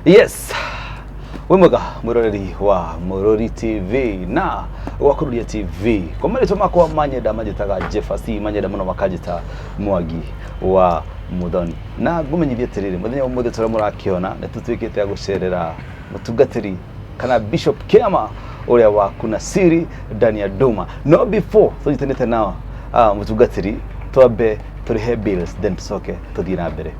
Yes, wĩ mwega mwĩroreri wa Mũrũri TV na wa Kũrũria TV. Kwa marĩtwa makwa manyenda manjĩtaga Jeffasi, manyenda mũno makanjĩta Mwangi wa Muthoni. Na ngũmenyithie atĩrĩrĩ, mũthenya wa ũmũthĩ tũrĩa mũrakĩona nĩ tũtuĩkĩte a gũcerera mũtungatĩri kana Bishop Kĩama ũrĩa wa kuna siri ndani ya Duma. No before tũnyitanĩte na mũtungatĩri, twambe tũrĩhe bills then tũcoke tũthiĩ na mbere.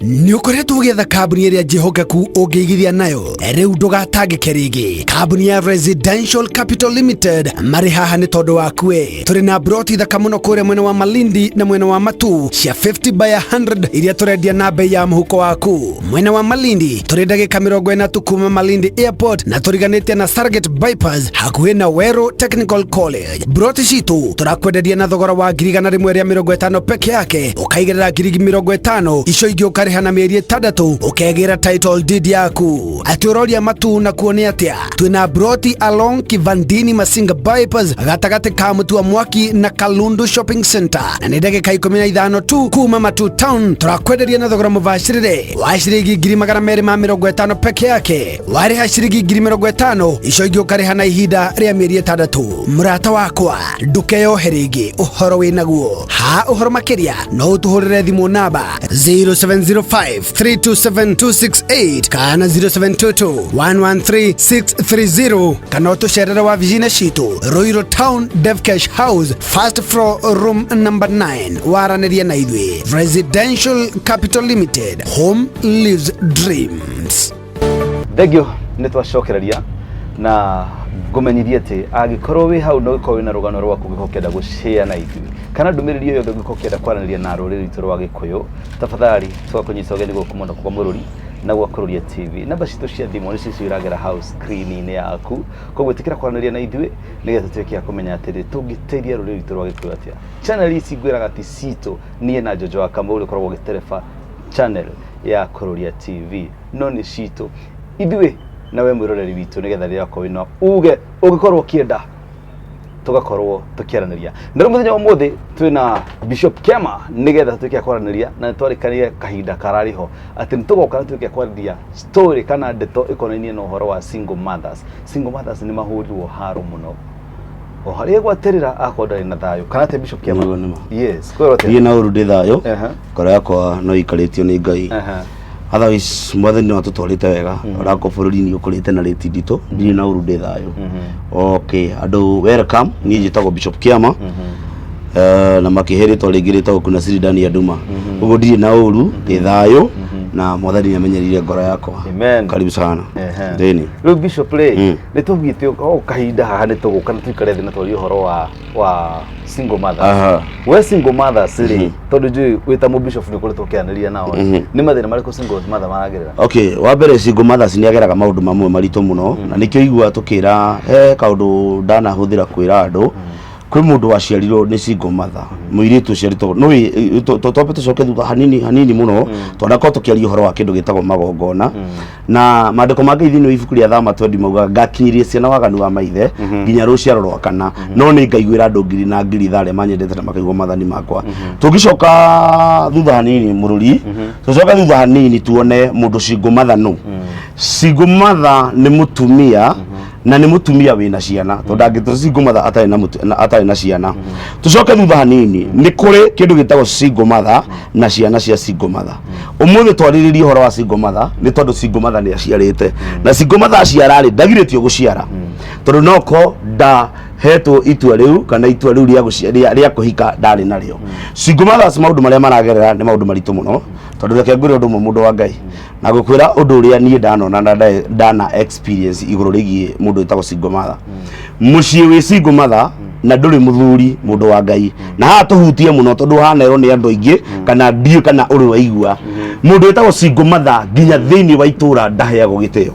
Nĩ ũkoretwo ũgĩetha kambuni ĩrĩa njĩhokeku ũngĩigithia nayo. Rĩu ndũgatangĩke rĩngĩ. Kambuni ya Residential Capital Limited marĩ haha nĩ tondũ waku we. Tũrĩ na broti thaka mũno kũrĩa mwena wa Malindi na mwena wa Matu cia 50 by 100 iria tũrendia na bei ya mũhuko waku. Mwena wa Malindi tũrĩ ndagĩka 40 tu kuma Malindi Airport na tũriganĩtie na Sarget Bypass hakuhĩ na Weru Technical College. Broti citũ tũrakwenderia na thogora wa 150,000 peke yake, ũkaigĩrĩra 50,000, icio ingĩ ũkarĩha na mĩeri 6 ũkegĩra title deed yaku. Atĩ ũroria Matu na kuo nĩ atĩa? Twĩna broti along Kivandini Masinga Bypass gatagatĩ ka Mũtua Mwaki na Kalundu Shopping Center na nĩ ndagĩka 15 tu kuma Matu Town. Tũrakwenderia na thogora mũbacĩrĩre wa ciringi 250,000 peke yake. Warĩha ciringi 50,000, icio ingĩ ũkarĩha na ihinda rĩa mĩeri 6. Mũrata wakwa, ndũkeyohe rĩngĩ, ũhoro wĩ naguo. Ha ũhoro makĩria no ũtũhũrĩre thimũ namba 0705 327 268 kana 0722 113 630 kana ũtũcerere wabici-inĩ citũ Ruiru Town, Devcash House, first floor, room number 9. Waranĩrie na ithuĩ. Residential Capital Limited, home lives dreams. Thengio nĩ twacokereria na ngũmenyithie atĩ angĩkorwo wĩ hau na ũngĩkorwo wĩna rũgano rwaku ũngĩkorwo ũkĩenda gũshare na ithuĩ kana ndũmĩrĩri o yothe ũngĩkorwo ũkĩenda kwaranĩria na rũrĩrĩ rwitũ rwa Gĩkũyũ, tafadhali tũgakũnyita ũgeni gũkũ mũno kwa Mũrũri na gwa Kũrũria TV. Namba citũ cia thimũ nĩcio icio iragera hau screen-inĩ yaku, koguo ĩtĩkĩra kwaranĩria na ithuĩ nĩgetha tũtuĩke a kũmenya atĩrĩ tũngĩteithia rũrĩrĩ rwitũ rwa Gĩkũyũ atĩa. Channel ici ngwĩraga ti citũ, niĩ na Jojo wa Kamau ũrĩa ũkoragwo ũgĩtereba channel ya Kũrũria TV, no nĩ citũ ithuĩ na we mwĩroreri witũ, nĩgetha rĩrĩa wakorwo wĩna uge ũngĩkorwo ũkĩenda tũgakorwo tũkĩaranĩria. Na rĩu mũthenya wa ũmũthĩ twĩna Bishop Kĩama nĩgetha tũtuĩke a kwaranĩria, na nĩtwarĩkanĩire kahinda kararĩ ho atĩ nĩtũgoka na tuĩke a kwarĩria story kana ndeto ĩkonainie na ũhoro wa single mothers. Single mothers nĩ mahũrirwo haro mũno o harĩa gwatĩrĩra akorwo ndarĩ na thayũ kana atĩa, Bishop Kĩama? Nĩguo nĩma. Yes, kwĩrwo atĩa? Niĩ na ũru ndĩ thayũ. Ngoro yakwa no ikarĩtio nĩ Ngai. Otherwise mwathani no atũtwarĩte wega, onakorwo bũrũri nĩ ũkũrĩte na rĩti nditũ, ndirĩ na ũru, ndĩ thayũ. Okay, andũ, welcome. Niĩ njĩtagwo Bishop Kĩama. Na makĩhe rĩtwa rĩngĩ rĩtagwo kuna siri ndani ya nduma. Ũguo ndirĩ na ũru, ndĩ thayũ na mwathani nĩ amenyerire ngoro yakwa. Amen. Karibu sana. Thĩni. Rĩu Bishop rĩ, nĩ tũgĩte o kahinda haha nĩ tũgũka na tũikare thĩ na twarie ũhoro wa single mothers. We single mothers rĩ, tondũ njũĩ wĩ ta mũbishop nĩ ũkoretwo ũkĩaranĩria nao rĩ, nĩ mathĩna marĩkũ single mother maragerera? Okay, wa mbere single mothers nĩ ageraga maũndũ mamwe maritũ mũno, na nĩkĩo igua tũkĩra he kaũndũ ndanahũthĩra kwĩra andũ. Kwĩ mũndũ waciarirwo nĩ single mother, mũirĩtu ũciarĩtwo no twambe tũcoke thutha hanini hanini mũno. Twanakorwo tũkĩaria ũhoro wa kĩndũ gĩtagwo magongona na maandĩko ma Ngai thĩinĩ wa ibuku rĩa Thama twendi maugaga ngakinyĩria ciana waganu wa maithe nginya rũciaro rwa kana, no nĩ ngaiguĩra andũ ngiri na ngiri tha arĩa manyendete na makaigua maathani makwa. Tũngĩcoka thutha hanini, mũrũri, tũcoke thutha hanini tuone mũndũ single mother nũ. Single mother nĩ mũtumia, na nĩ mũtumia wĩna ciana, tondũ angĩtwo single mother atarĩ na ciana. Tũcoke thutha hanini, nĩ kũrĩ kĩndũ gĩtagwo single mother na ciana cia single mother. Ũmũthĩ twarĩrĩrie ũhoro wa single mother nĩ tondũ single mother nĩ aciarĩte, na single mother aciara rĩ, ndagirĩtio gũciara, tondũ noko nda hetwo itua rĩu kana itua rĩu rĩa kũhika ndarĩ narĩo. Single mothers maũndũ marĩa maragerera nĩ maũndũ maritũ mũno, tondũ reke ngwĩre ũndũ ũmwe, mũndũ wa Ngai, na ngũkwĩra ũndũ ũrĩa niĩ ndanona na ndana experience igũrũ rĩgiĩ mũndũ wĩtagwo single mother. Mũciĩ wĩ single mother na ndũrĩ mũthuri, mũndũ wa Ngai, na haha tũhutie mũno tondũ hanerwo nĩ andũ aingĩ kana ndiũ kana ũrĩ waigua mũndũ wĩtagwo single mother nginya thĩinĩ wa itũra ndaheagwo gĩtĩo.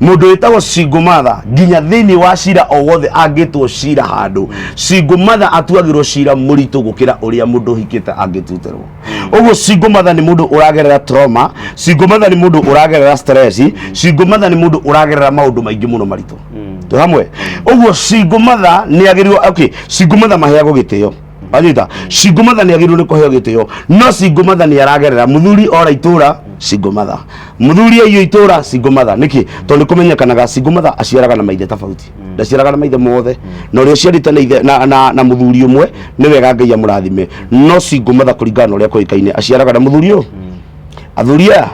Mũndũ wĩtagwo single mother nginya thĩinĩ wa cira o wothe angĩtwo cira handũ, single mother atuagĩrwo cira mũritũ gũkĩra ũrĩa mũndũ ũhikĩte angĩtutĩrwo. Ũguo single mother nĩ mũndũ ũragerera trauma, single mother nĩ mũndũ ũragerera stress, single mother nĩ mũndũ ũragerera maũndũ maingĩ mũno maritũ. Twĩ hamwe? Ũguo single mother nĩ agĩrĩirwo, okay, single mother maheagwo gĩtĩo. Wanyita, single mother nĩ agĩrĩirwo nĩ kũheo gĩtĩo, no single mother nĩ aragerera mũthuri ora itũra, single mother mũthuri aiyo itũra, single mother nĩkĩ? Tondũ nĩ kũmenyekanaga single mother aciaraga na maithe tofauti, ndaciaraga na maithe mothe, na ũrĩa ũciarĩte na ithe na mũthuri ũmwe nĩ wega, Ngai amũrathime, no single mother kũringana na ũrĩa kũĩkaine aciaraga na mũthuri ũyũ, athuri aya,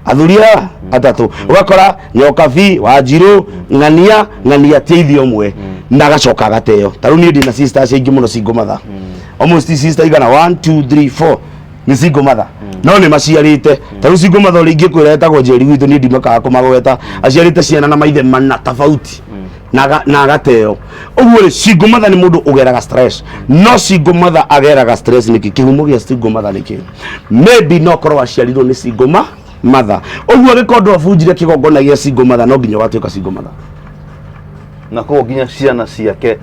athuri aya atatũ, ũgakora Nyokabi, Wanjirũ, ng'ania ng'ania ti ithe ũmwe, na agacoka agateo. Ta rĩu niĩ ndĩna sisters aingĩ mũno single mother, almost sister igana, 1 2 3 4 nĩ single mother, no nĩ maciarĩte. Ta rĩu single mother ũrĩa ingĩkwĩra etagwo Njeri gwitũ, niĩ ndimakaga kũmagweta, aciarĩte ciana na maithe mana tofauti na agateo. Ũguo rĩ, single mother nĩ mũndũ ũgeraga stress, no single mother ageraga stress nĩkĩ? Kĩhumo gĩa single mother nĩkĩ? Maybe no korwo aciarirwo nĩ single mother. Ũguo angĩkorwo ndwabunjire kĩgongona gĩa single mother, no nginya ũgatuĩka single mother. Na koguo nginya ciana ciake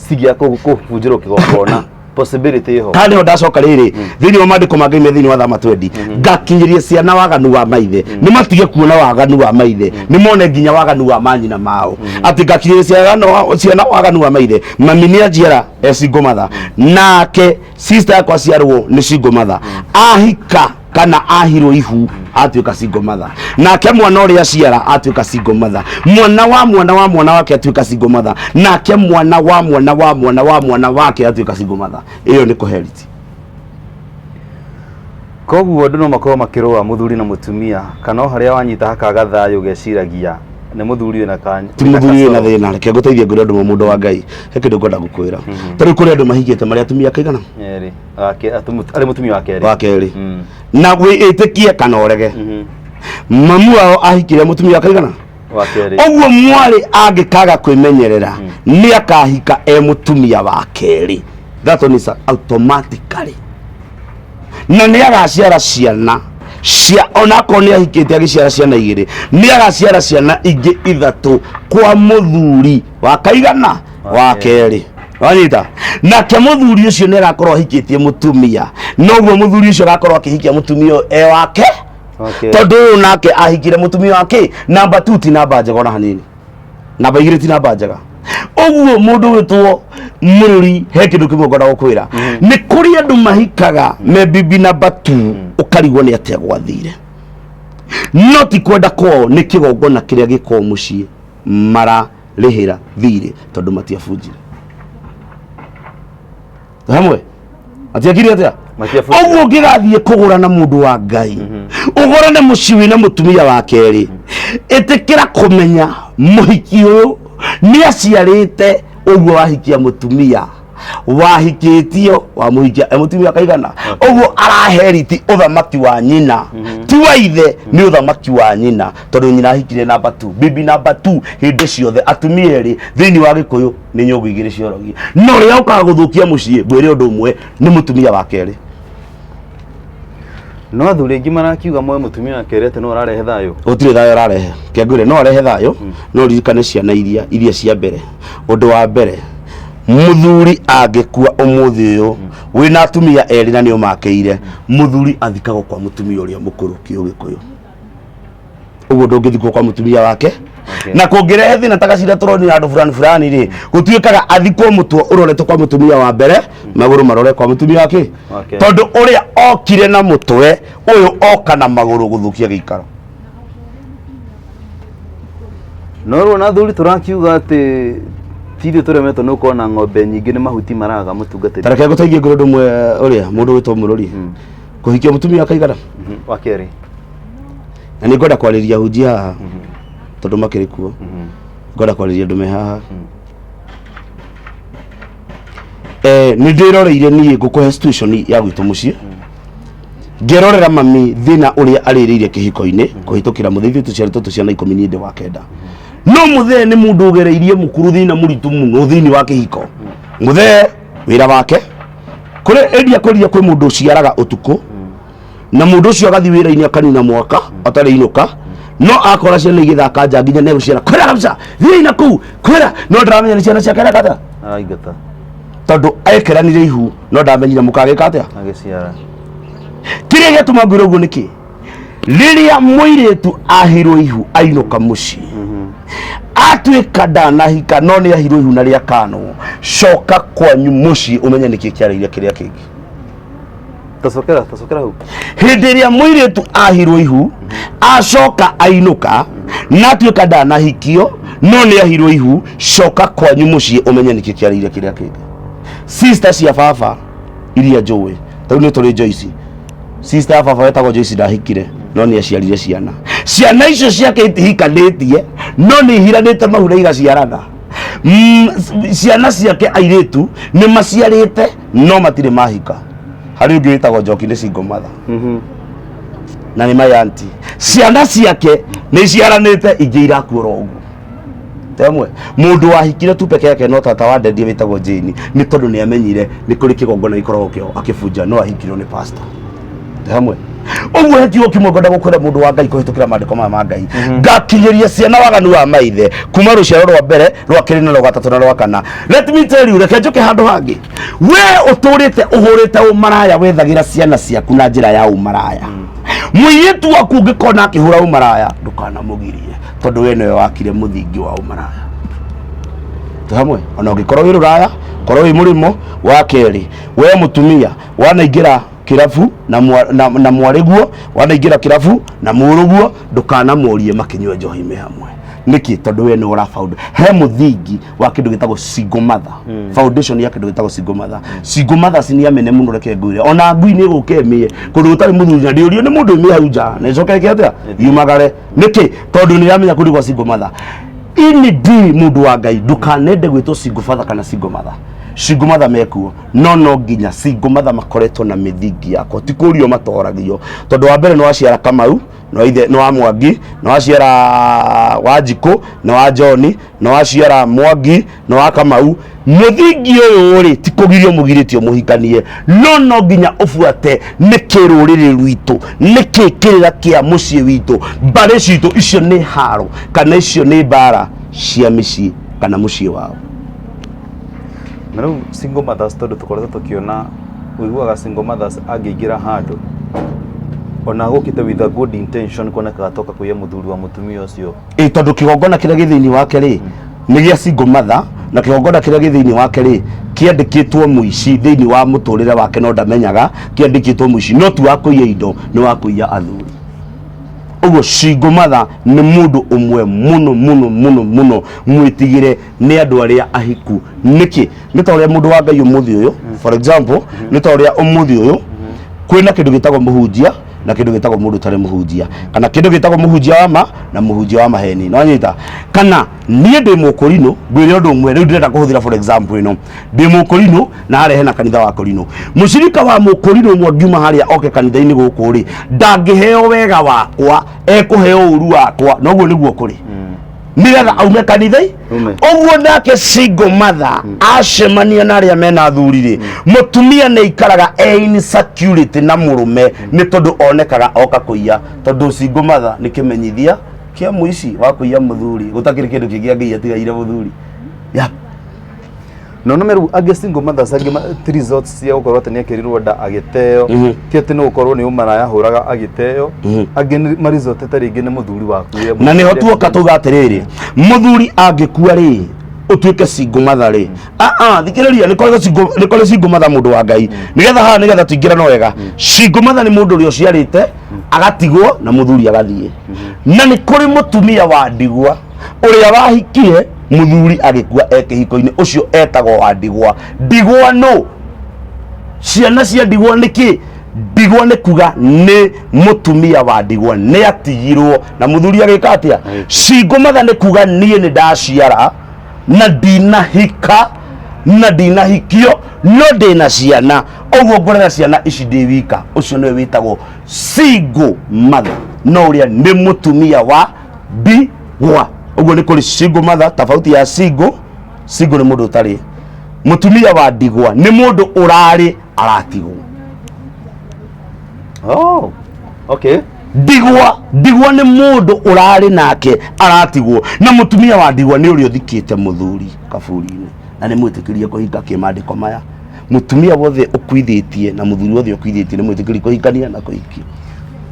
cigĩa kũbunjĩrwo kĩgongona, possibility ĩho. Kana nĩho ndacoka rĩrĩ thĩinĩ wa maandĩko ma Ngai me thĩinĩ wa Thama 20, ngakinyĩria ciana waganu wa maithe, nĩ matige kuona waganu wa maithe, nĩ mone nginya waganu wa manyina mao, atĩ ngakinyĩria ciana waganu wa maithe. Mami nĩ anjiara e single mother, nake sister yakwa aciarwo nĩ single mother, ahika kana ahirwo ihu atuĩka single mother, nake mwana ũrĩa aciara atuĩka single mother, mwana wa mwana wa mwana wake atuĩka single mother, nake mwana wa mwana wa mwana wa mwana wake atuĩka single mother. Ĩyo nĩ kũheriti. Koguo andũ no makorwo makĩrũa, mũthuri na mũtumia, kana o harĩa wanyita hakaga thayũ, geciragia nĩ mũthuri wĩna ka Ti mũthuri wĩna thĩna. Reke ngũteithie ngwĩre ũndũ ũmwe, mũndũ wa Ngai, he kĩndũ ngwenda gũkwĩra. Ta rĩu kũrĩ andũ mahikĩte marĩ atumia kaigana? Erĩ. Arĩ mũtumia wa kerĩ. Wa kerĩ. Na wĩtĩkie kana ũrege, mamu wao ahikire mũtumia wa kaigana? Wa kerĩ. Ũguo mwarĩ angĩkaga kwĩmenyerera, nĩ akahika e mũtumia wa kerĩ. That one is automatically, na nĩ agaciara ciana cia, onakorwo nĩ ahikĩte agĩciara ciana igĩrĩ, nĩ agaciara ciana ingĩ ithatũ kwa mũthuri wa kaigana? Wa kerĩ. Wanyita, nake mũthuri ũcio nĩ agakorwo ahikĩtie mũtumia, noguo mũthuri ũcio agakorwo akĩhikia mũtumia ũyũ e wake. Wa kerĩ. Tondũ ũyũ nake ahikire mũtumia wake namba tu, ti namba njega ona hanini, namba igĩrĩ ti namba njega. Ũguo mũndũ wĩtwo mũrũri, he kĩndũ kĩmwe ngwenda gũkwĩra: nĩ kũrĩ andũ mahikaga me bibi namba tu, ũkarigwo nĩ atĩa gwathire, no ti kwenda kwao, nĩ kĩgongona kĩrĩa gĩkorwo mũciĩ mararĩhĩra thirĩ, tondũ matiabunjire hamwe, matiakire atĩa? Matiabunjire. Ũguo ũngĩgathiĩ kũgũra na mũndũ wa Ngai, ũgũrane mũciĩ wĩna mũtumia wa kerĩ, ĩtĩkĩra kũmenya mũhiki ũyũ nĩ aciarĩte. Ũguo wahikia mũtumia wahikĩtio, wamũhikia e mũtumia kaigana, ũguo araheriti ũthamaki wa nyina, ti wa ithe, nĩ ũthamaki wa nyina, tondũ nyina ahikire namba 2, bibi namba 2. Hĩndĩ ciothe atumia erĩ thĩinĩ wa Gĩkũyũ nĩ nyũngũ igĩrĩ ciorogie, no ũrĩa ũkaga gũthũkia mũciĩ, ngwĩre ũndũ ũmwe, nĩ mũtumia wa kerĩ. No athuri aingĩ marakiuga moe mũtumia wa kerĩ atĩ no ararehe thayũ. Gũtirĩ thayũ ararehe. Kengwĩre, no arehe thayũ, no ririkane ciana iria cia mbere. Ũndũ wa mbere, mũthuri angĩkua ũmũthĩ ũyũ wĩna atumia erĩ na nĩ ũmakĩire, mũthuri athikagwo kwa mũtumia ũrĩa mũkũrũ kĩũgĩkũyũ. Ũguo ndũngĩthikwo kwa mũtumia wake. Na kũngĩrehe thĩna ta gacira tũronire andũ fulani fulani rĩ, gũtuĩkaga athikwo mũtwe ũrorete kwa mũtumia wa mbere, magũrũ marore kwa mũtumia wake. Wake. Tondũ ũrĩa okire na mũtwe, ũyũ oka na magũrũ gũthũkia gĩikaro. No rĩu ona athuri tũrakiuga atĩ ti ithuĩ tũremetwo nĩ gũkorwo na ng'ombe nyingĩ, nĩ mahuti maraga, mũtungatĩri. Tareke ngũteithie ngũrĩ ũndũ ũmwe, ũrĩa mũndũ wĩtwo mũrũri kũhikia mũtumia akaigana? Wa kerĩ. Na nĩ ngwenda kwarĩria hunjia haha, tondũ makĩrĩ kuo. Ngwenda kwarĩria andũ me haha. Nĩ ndĩroreire niĩ, ngũkũhe situation ya gwitũ mũciĩ, ngĩrorera mami thĩna ũrĩa arĩrĩire kĩhiko-inĩ kũhĩtũkĩra mũthee. Ithuĩ tũciarĩtwo tũ ciana 10, niĩ ndĩ wa kenda, no mũthee nĩ mũndũ ũgereirie mũkuru thĩna mũritũ mũno thĩinĩ wa kĩhiko. Mũthee wĩra wake kũrĩ ĩndia kũria, kwĩ mũndũ ũciaraga ũtukũ, na mũndũ ũcio agathiĩ wĩra-inĩ akanina mwaka atarĩ inũka, no akora ciana igĩthaka nja, nginya negũciara kwĩra kabisa, thiĩi na kũu kwĩra, no ndaramenya nĩ ciana ciake arekata. Araingata. Tondũ ekeranire ihu, no ndamenyire mũkagĩka atĩa. Agĩciara. Kĩrĩa gĩatũma ngwĩre ũguo nĩkĩ, rĩrĩa mũirĩtu ahirwo ihu ainũka mũciĩ. Atuĩka ndanahika no nĩ ahirwo ihu na rĩa kanwo, coka kwanyu mũciĩ ũmenye nĩkĩ kĩarĩire kĩrĩa kĩngĩ. Tacokera, tacokera hau. Hĩndĩ ĩrĩa mũirĩtu ahirwo ihu acoka ainũka na atuĩka ndanahikio no nĩ ahirwo ihu, coka kwanyu mũciĩ ũmenye nĩkĩ kĩarĩire kĩrĩa kĩngĩ. Sister cia baba iria njũĩ, tarĩu nĩ tũrĩ Joyce, sister ya baba wetagwo Joyce ndahikire no nĩ aciarire ciana. Ciana icio ciake itihikanĩtie no nĩ ihiranĩte mahu na igaciarana. Ciana ciake airĩtu nĩ maciarĩte no matirĩ mahika. Harĩ ũngĩ wĩtagwo Njoki, nĩ single mother na nĩ my auntie. Ciana ciake nĩ iciaranĩte, ingĩ irakua oro ũguo. Temwe mũndũ wahikire tu peke yake no tata wa ndendie wĩtagwo Jane, nĩ tondũ nĩ amenyire nĩ kũrĩ kĩgongona gĩkoragwo kĩo akĩbunja, no ahikirwo nĩ pastor. Hamwe ũguo he kiugo kĩmwe ngwenda gũkwĩra mũndũ wa Ngai kũhĩtũkĩra maandĩko maya ma Ngai: ngakinyĩria ciana waganu wa maithe kuma rũciaro rwa mbere, rwa kerĩ na rwa gatatũ na rwa kana. Let me tell you, reke njũke handũ hangĩ. We ũtũrĩte ũhũrĩte ũmaraya, wethagĩra ciana ciaku na njĩra ya ũmaraya. Mũirĩtu waku ũngĩkona akĩhũra ũmaraya, ndũkanamũgirie, tondũ we nĩwe wakire mũthingi wa ũmaraya. Twĩ hamwe? Ona ũngĩkorwo wĩ rũraya, korwo wĩ mũrĩmo wa kerĩ, we mũtumia wanaingĩra kĩrabu na mwarĩguo, wanaingĩra kĩrabu na mũrũguo, ndũkanamũrie makĩnyua njohi me hamwe. Nĩkĩ? Tondũ we nĩ ũra found he mũthingi wa kĩndũ gĩtagwo single mother, foundation ya kĩndũ gĩtagwo single mother. Single mothers nĩ amene mũno. Reke ngwĩre, ona ngui nĩ ĩgũka ĩmĩe kũndũ gũtarĩ mũthuri na ndĩũrio nĩ mũndũ ĩmĩe hau nja na ĩcoke ĩke atĩa? Yumagare. Nĩkĩ? Tondũ nĩ ĩramenya kũndũ gwa single mother. Ini ndi mũndũ wa Ngai, ndũkanende gwĩtwo single father kana single mother. Single mother mekuo, no nginya single mother makoretwo na mĩthingi yakwa, ti kũrio matoragio, tondũ wa mbere nĩ waciara Kamau, nĩ wa ithe, nĩ wa Mwangi, nĩ waciara Wanjikũ, nĩ wa John, nĩ waciara Mwangi, nĩ wa Kamau. Mũthingi ũyũ rĩ, ti kũgirio mũgirĩtio mũhikanie, no nginya ũbuate nĩkĩ rũrĩrĩ rwitũ, nĩkĩ kĩrĩra kĩa mũciĩ witũ, mbarĩ citũ. Icio nĩ haro kana icio nĩ mbara cia mĩciĩ kana mũciĩ wao. Na rĩu single mothers, tondũ tũkoretwo tũkĩona, ũiguaga single mothers angĩingĩra handũ ona gũkĩte with a good intention, kuonekaga toka kũiya mũthuri wa mũtumia ũcio. Ĩ, tondũ kĩgongona kĩrĩa gĩ thĩinĩ wake rĩ nĩ gĩa single mother, na kĩgongona kĩrĩa gĩ thĩinĩ wake rĩ kĩandĩkĩtwo mũici thĩinĩ wa mũtũrĩre wake, no ndamenyaga kĩandĩkĩtwo mũici, no ti wa kũiya indo, nĩ wa kũiya athuri. Ũguo single mother nĩ mũndũ ũmwe mũno mũno mũno mũno mwĩtigĩre nĩ andũ arĩa ahiku. Nĩkĩ? Nĩ ta ũrĩa mũndũ wa Ngai ũmũthĩ ũyũ, for example, nĩ ta ũrĩa ũmũthĩ ũyũ kwĩna kĩndũ gĩtagwo mũhunjia na kĩndũ gĩtagwo mũndũ ũtarĩ mũhunjia, kana kĩndũ gĩtagwo mũhunjia wa ma na mũhunjia wa maheni. No nyita kana niĩ ndĩ mũkũrinũ, ngwĩre ũndũ ũmwe rĩu ndĩrenda kũhũthĩra for example ĩno. Ndĩ mũkũrinũ na harĩa hena kanitha wa kũrinũ. Mũcirika wa mũkũrinũ ũmwe angiuma harĩa oke kanitha-inĩ gũkũ rĩ, ndangĩheo wega wakwa, ekũheo ũru wakwa. Noguo nĩguo kũrĩ nigetha aume kanitha. Ume. Ũguo nake single mother acemania na arĩa mena athuri rĩ, mũtumia nĩ aikaraga e insecurity na mũrũme, nĩ tondũ onekaga oka kũiya, tondũ single mother nĩ kĩmenyithia kĩa mũici wa kũiya mũthuri. Gũtakĩrĩ kĩndũ kĩngĩ angĩiya tiga mũthuri, yeah. No no rĩu angĩ single mothers angĩ ti results cia gũkorwo atĩ nĩ ekĩrirwo nda agĩteo, ti atĩ nĩ gũkorwo nĩ ũmaraya hũraga agĩteo. Angĩ nĩ marizotete rĩngĩ nĩ mũthuri wakuire. Na nĩho tuoka tuga atĩrĩrĩ, mũthuri angĩkua rĩ, ũtuĩke single mother rĩ, thikĩrĩria, nĩ kũrĩ single mother, mũndũ wa Ngai, nĩgetha haha nĩgetha tũingĩrane wega. Single mother nĩ mũndũ ũrĩa ũciarĩte agatigwo na mũthuri agathiĩ, na nĩ kũrĩ mũtumia wa ndigwa ũrĩa wahikire mũthuri agĩkua e kĩhiko-inĩ. Ũcio etagwo wa ndigwa. Ndigwa nũ? Ciana cia ndigwa nĩ kĩ? Ndigwa nĩ kuga nĩ mũtumia wa ndigwa, nĩ atigirwo na mũthuri agĩka atĩa? Single mother nĩ kuga niĩ nĩ ndaciara na ndinahika na ndinahikio, no ndĩna ciana, ũguo ngũrera ciana ici ndĩ wika. Ũcio nĩwe wĩtagwo single mother, no ũrĩa nĩ mũtumia wa ndigwa. Ũguo nĩ kũrĩ single mother. Tofauti ya single, single nĩ mũndũ ũtarĩ, mũtumia wa ndigwa nĩ mũndũ ũrarĩ aratigwo. Oh, okay. Ndigwa, ndigwa nĩ mũndũ ũrarĩ nake aratigwo, na mũtumia wa ndigwa nĩ ũrĩa ũthikĩte mũthuri kaburi-inĩ na nĩ mwĩtĩkĩrie kũhika kĩmandĩko maya. Mũtumia wothe ũkuithĩtie na mũthuri wothe ũkuithĩtie nĩ mwĩtĩkĩrie kũhikania na kũhikio.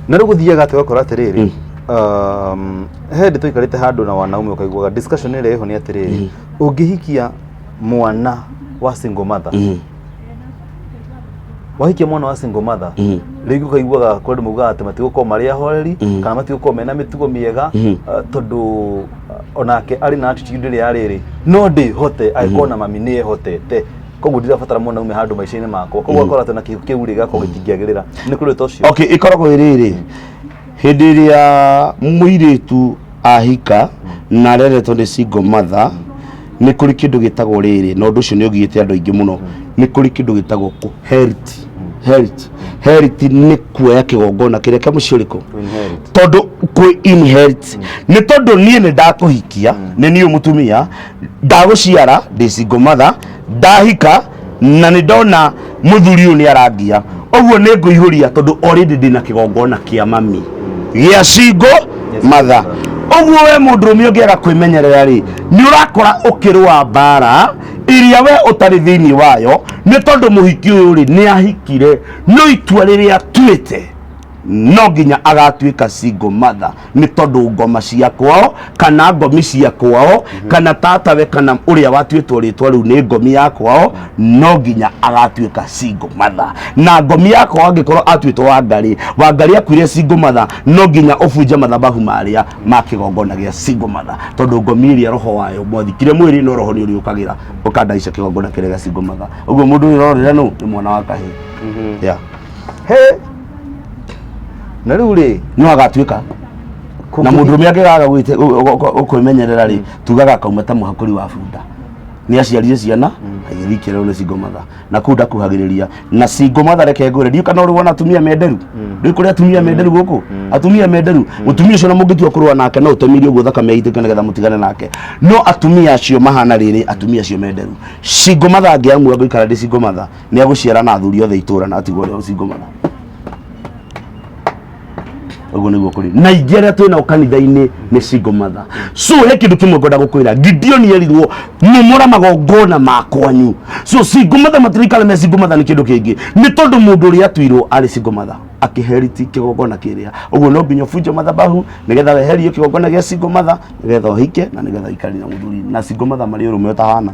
Na rĩu gũthiaga atĩ ũgakora atĩrĩrĩ, He ndĩ tũikarĩte handũ na wanaume ũkaiguaga discussion ĩrĩa ĩho nĩ atĩrĩrĩ, ũngĩhikia mwana wa single mother, wahikia mwana wa single mother, rĩngĩ ũkaiguaga kwĩ andũ maugaga atĩ matigũkorwo marĩ ahoreri kana matigũkorwo mena mĩtugo mĩega, tondũ onake arĩ na attitude ĩrĩa rĩrĩ no ndĩhote angĩkorwo na mami nĩ ehotete, koguo ndirabatara mwanaume handũ maica-inĩ makwa, koguo akora atĩ na kĩhiko kĩu rĩ gĩgakorwo gĩtingĩagĩrĩra. Nĩ kũrĩ ta ũcio? Okay, ĩkoragwo ĩrĩrĩ, hĩndĩ ĩrĩa mũirĩtu ahika na areretwo nĩ single mother, nĩ kũrĩ kĩndũ gĩtagwo rĩrĩ, na ũndũ ũcio nĩ ũgiĩte andũ aingĩ mũno. Nĩ kũrĩ kĩndũ gĩtagwo kũ herit. Herit, herit nĩ kuoya kĩgongona kĩrĩa kĩa mũciĩ ũrĩkũ. Inherit. Tondũ kwĩ inherit nĩ tondũ niĩ nĩ ndakũhikia, nĩ niĩ mũtumia ndagũciara ndĩ single mother, ndahika na nĩ ndona mũthuri ũyũ nĩ arangia, ũguo nĩ ngũihũria tondũ already ndĩna kĩgongona kĩa mami gĩa single mother. Ũguo we mũndũrũme ũngĩaga kwĩmenyerera rĩ, nĩ ũrakora ũkĩrũa mbara iria we ũtarĩ thĩinĩ wayo, nĩ tondũ mũhiki ũyũ rĩ nĩ ahikire, no itua rĩrĩa atuĩte no nginya agatuĩka single mother, nĩ tondũ ngoma cia kwao kana ngomi cia kwao kana tatawe kana ũrĩa watuĩtwo rĩtwa rĩu nĩ ngomi ya kwao, no nginya agatuĩka single mother. Na ngomi ya kwao angĩkorwo atuĩtwo Wangarĩ, Wangarĩ akuire single mother, no nginya ũbunje mathabahu marĩa ma kĩgongona gĩa single mother, tondũ ngomi ĩrĩa roho wayo mwathikire mwĩrĩ, no roho nĩ ũrĩũkagĩra ũkandaica kĩgongona kĩrĩa gĩa single mother. Ũguo mũndũ ũyũ ũrorĩra nũ nĩ mwana wa kahĩĩ, yeah. He na rĩu rĩ no agatuĩka na mũndũrũme angĩgaga kwĩmenyerera rĩ, tugaga akauma ta mũhakũri wa bunda, nĩ aciarire ciana agĩthiĩ ikĩrerwo nĩ single mother na kũu ndakuhagĩrĩria na single mother. Reke ngwĩre, ndiũ kana ũrĩ wona atumia menderu rĩu, kũrĩ atumia menderu gũkũ, atumia menderu. Mũtumia ũcio na mũngĩtua kũrũa nake no ũtemirie ũguo thakame ĩitĩke nĩgetha mũtigane nake. No atumia acio mahana rĩrĩ, atumia acio menderu, single mother angĩamua gũikara ndĩ single mother, nĩ agũciara na athuri othe itũra na atigwo ũrĩa single mother. Ũguo nĩguo kũrĩ na ingĩ arĩa twĩ nao kanitha-inĩ nĩ single mother. So he kĩndũ kĩmwe ngwenda gũkwĩra, Gideon erirwo momora magongona ma kwanyu. So single mother matirikara me single mother nĩ kĩndũ kĩngĩ, nĩ tondũ mũndũ ũrĩa atuirwo arĩ single mother akĩheriti kĩgongona kĩrĩa. Ũguo no nginya ũbunje mathabahu nĩgetha weherie kĩgongona gĩa single mother, nĩgetha ũhike na nĩgetha ũikare na mũthuri. Na single mother marĩ ũrũme ũtahana.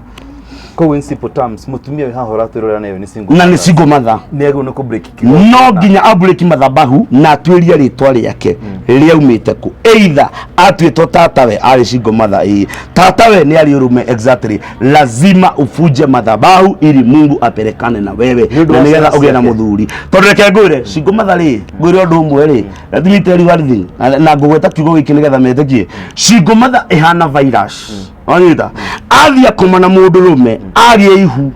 Koguo in simple terms, mũtumia wĩ haha ũratwĩrorera nayo nĩ single Na nĩ mother. Single mother. Nĩ agĩrĩirwo nĩ kũ break No nginya aburĩki mathabahu na atuĩrie rĩtwa rĩake rĩaumĩte kũ, either atuĩtwo tatawe arĩ single mother, ĩĩ tatawe nĩ arĩ ũrũme. Exactly, lazima ufunje madhabahu ili Mungu apelekane na wewe Nĩ ũndũ na wa nĩgetha ciana ũgĩe na ciake. Mũthuri, tondũ reke ngwĩre, single mother rĩ, ngwĩre ũndũ ũmwe rĩ, let me tell you one thing, na ngũgweta kiugo gĩkĩ nĩgetha metĩkie, single mother ĩhana virus. Wanyita athiĩ akoma na mũndũrũme agĩe ihu,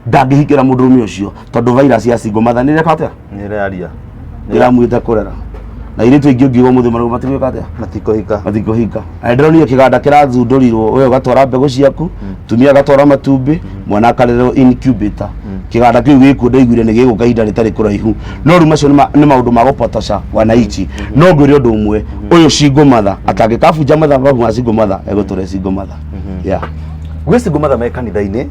ndangĩhikĩra mũndũrũme ũcio, tondũ virus ya single mother nĩ ĩreka atĩa? Nĩ ĩraria. Ĩramwĩte kũrera na airĩtu aingĩ ũngiuga ũmũthĩ marauga matigwĩka atĩa? Matikohika. Matikũhika. Na ndĩronire kĩganda kĩrathundũrirwo, we ũgatwara mbegũ ciaku, tumia agatwara matumbĩ, mwana akarerwo incubator. Kĩganda kĩu gĩkuo, ndaiguire nĩ gĩgũka ihinda rĩtarĩ kũraihu, no rĩu macio nĩ maũndũ ma gũpotosha wananchi. No ngwĩre ũndũ ũmwe, ũyũ single mother atangĩkabunja mathabahu ma single mother, egũtũra single mother, yeah. Gwĩ single mother me kanitha-inĩ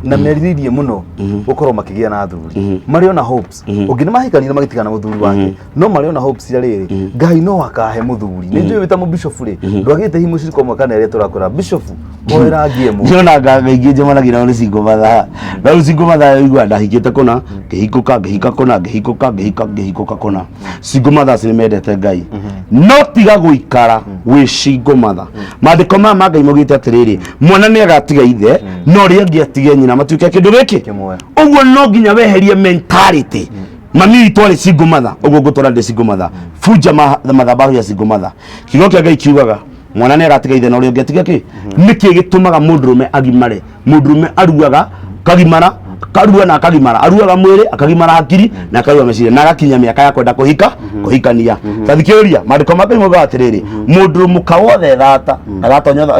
na merirĩirie mũno gũkorwo makĩgĩa na athuri, marĩ ona hopes. Ũngĩ nĩ mahikanire magĩtigana na mũthuri wake, no marĩ ona hopes cia rĩrĩ, Ngai no akahe mũthuri. Nĩ njũĩ wĩ ta mũbishofu rĩ, ndwagĩte hihi mũcirika ũmwe kana ĩrĩa tũrakwĩra bishofu hoera ngie mũno. Ndĩrona nganga ingĩ njemanagia nao nĩ single mother, na rĩu single mother igua ndahikĩte kũna, ngĩhingũka, ngĩhika kũna, ngĩhingũka, ngĩhika, ngĩhingũka kũna. Single mothers nĩ mendete Ngai, no tiga gũikara wĩ single mother. Maandĩko maya ma Ngai maugĩte atĩrĩrĩ, mwana nĩ agatiga ithe no ũrĩa ũngĩ atige nyina matuĩke kĩndũ gĩkĩ. Kĩmwe. Ũguo no nginya weherie mentality mami witũ arĩ single mother, ũguo ngũtũra ndĩ single mother. Bunja mathabahu ya single mother. Kiugo kĩa Ngai kiugaga mwana nĩ agatiga ithe na ũrĩa ũngĩ atige kĩ. Nĩkĩ gĩtũmaga mũndũrũme agimare? Mũndũrũme aruaga kagimara, karua na akagimara, aruaga mwĩrĩ, akagimara hakiri na akarua meciria na agakinya mĩaka ya kwenda kũhika, kũhikania. Ta thikĩrĩria maandĩko ma Ngai maugaga atĩrĩrĩ, mũndũ mũka wothe thata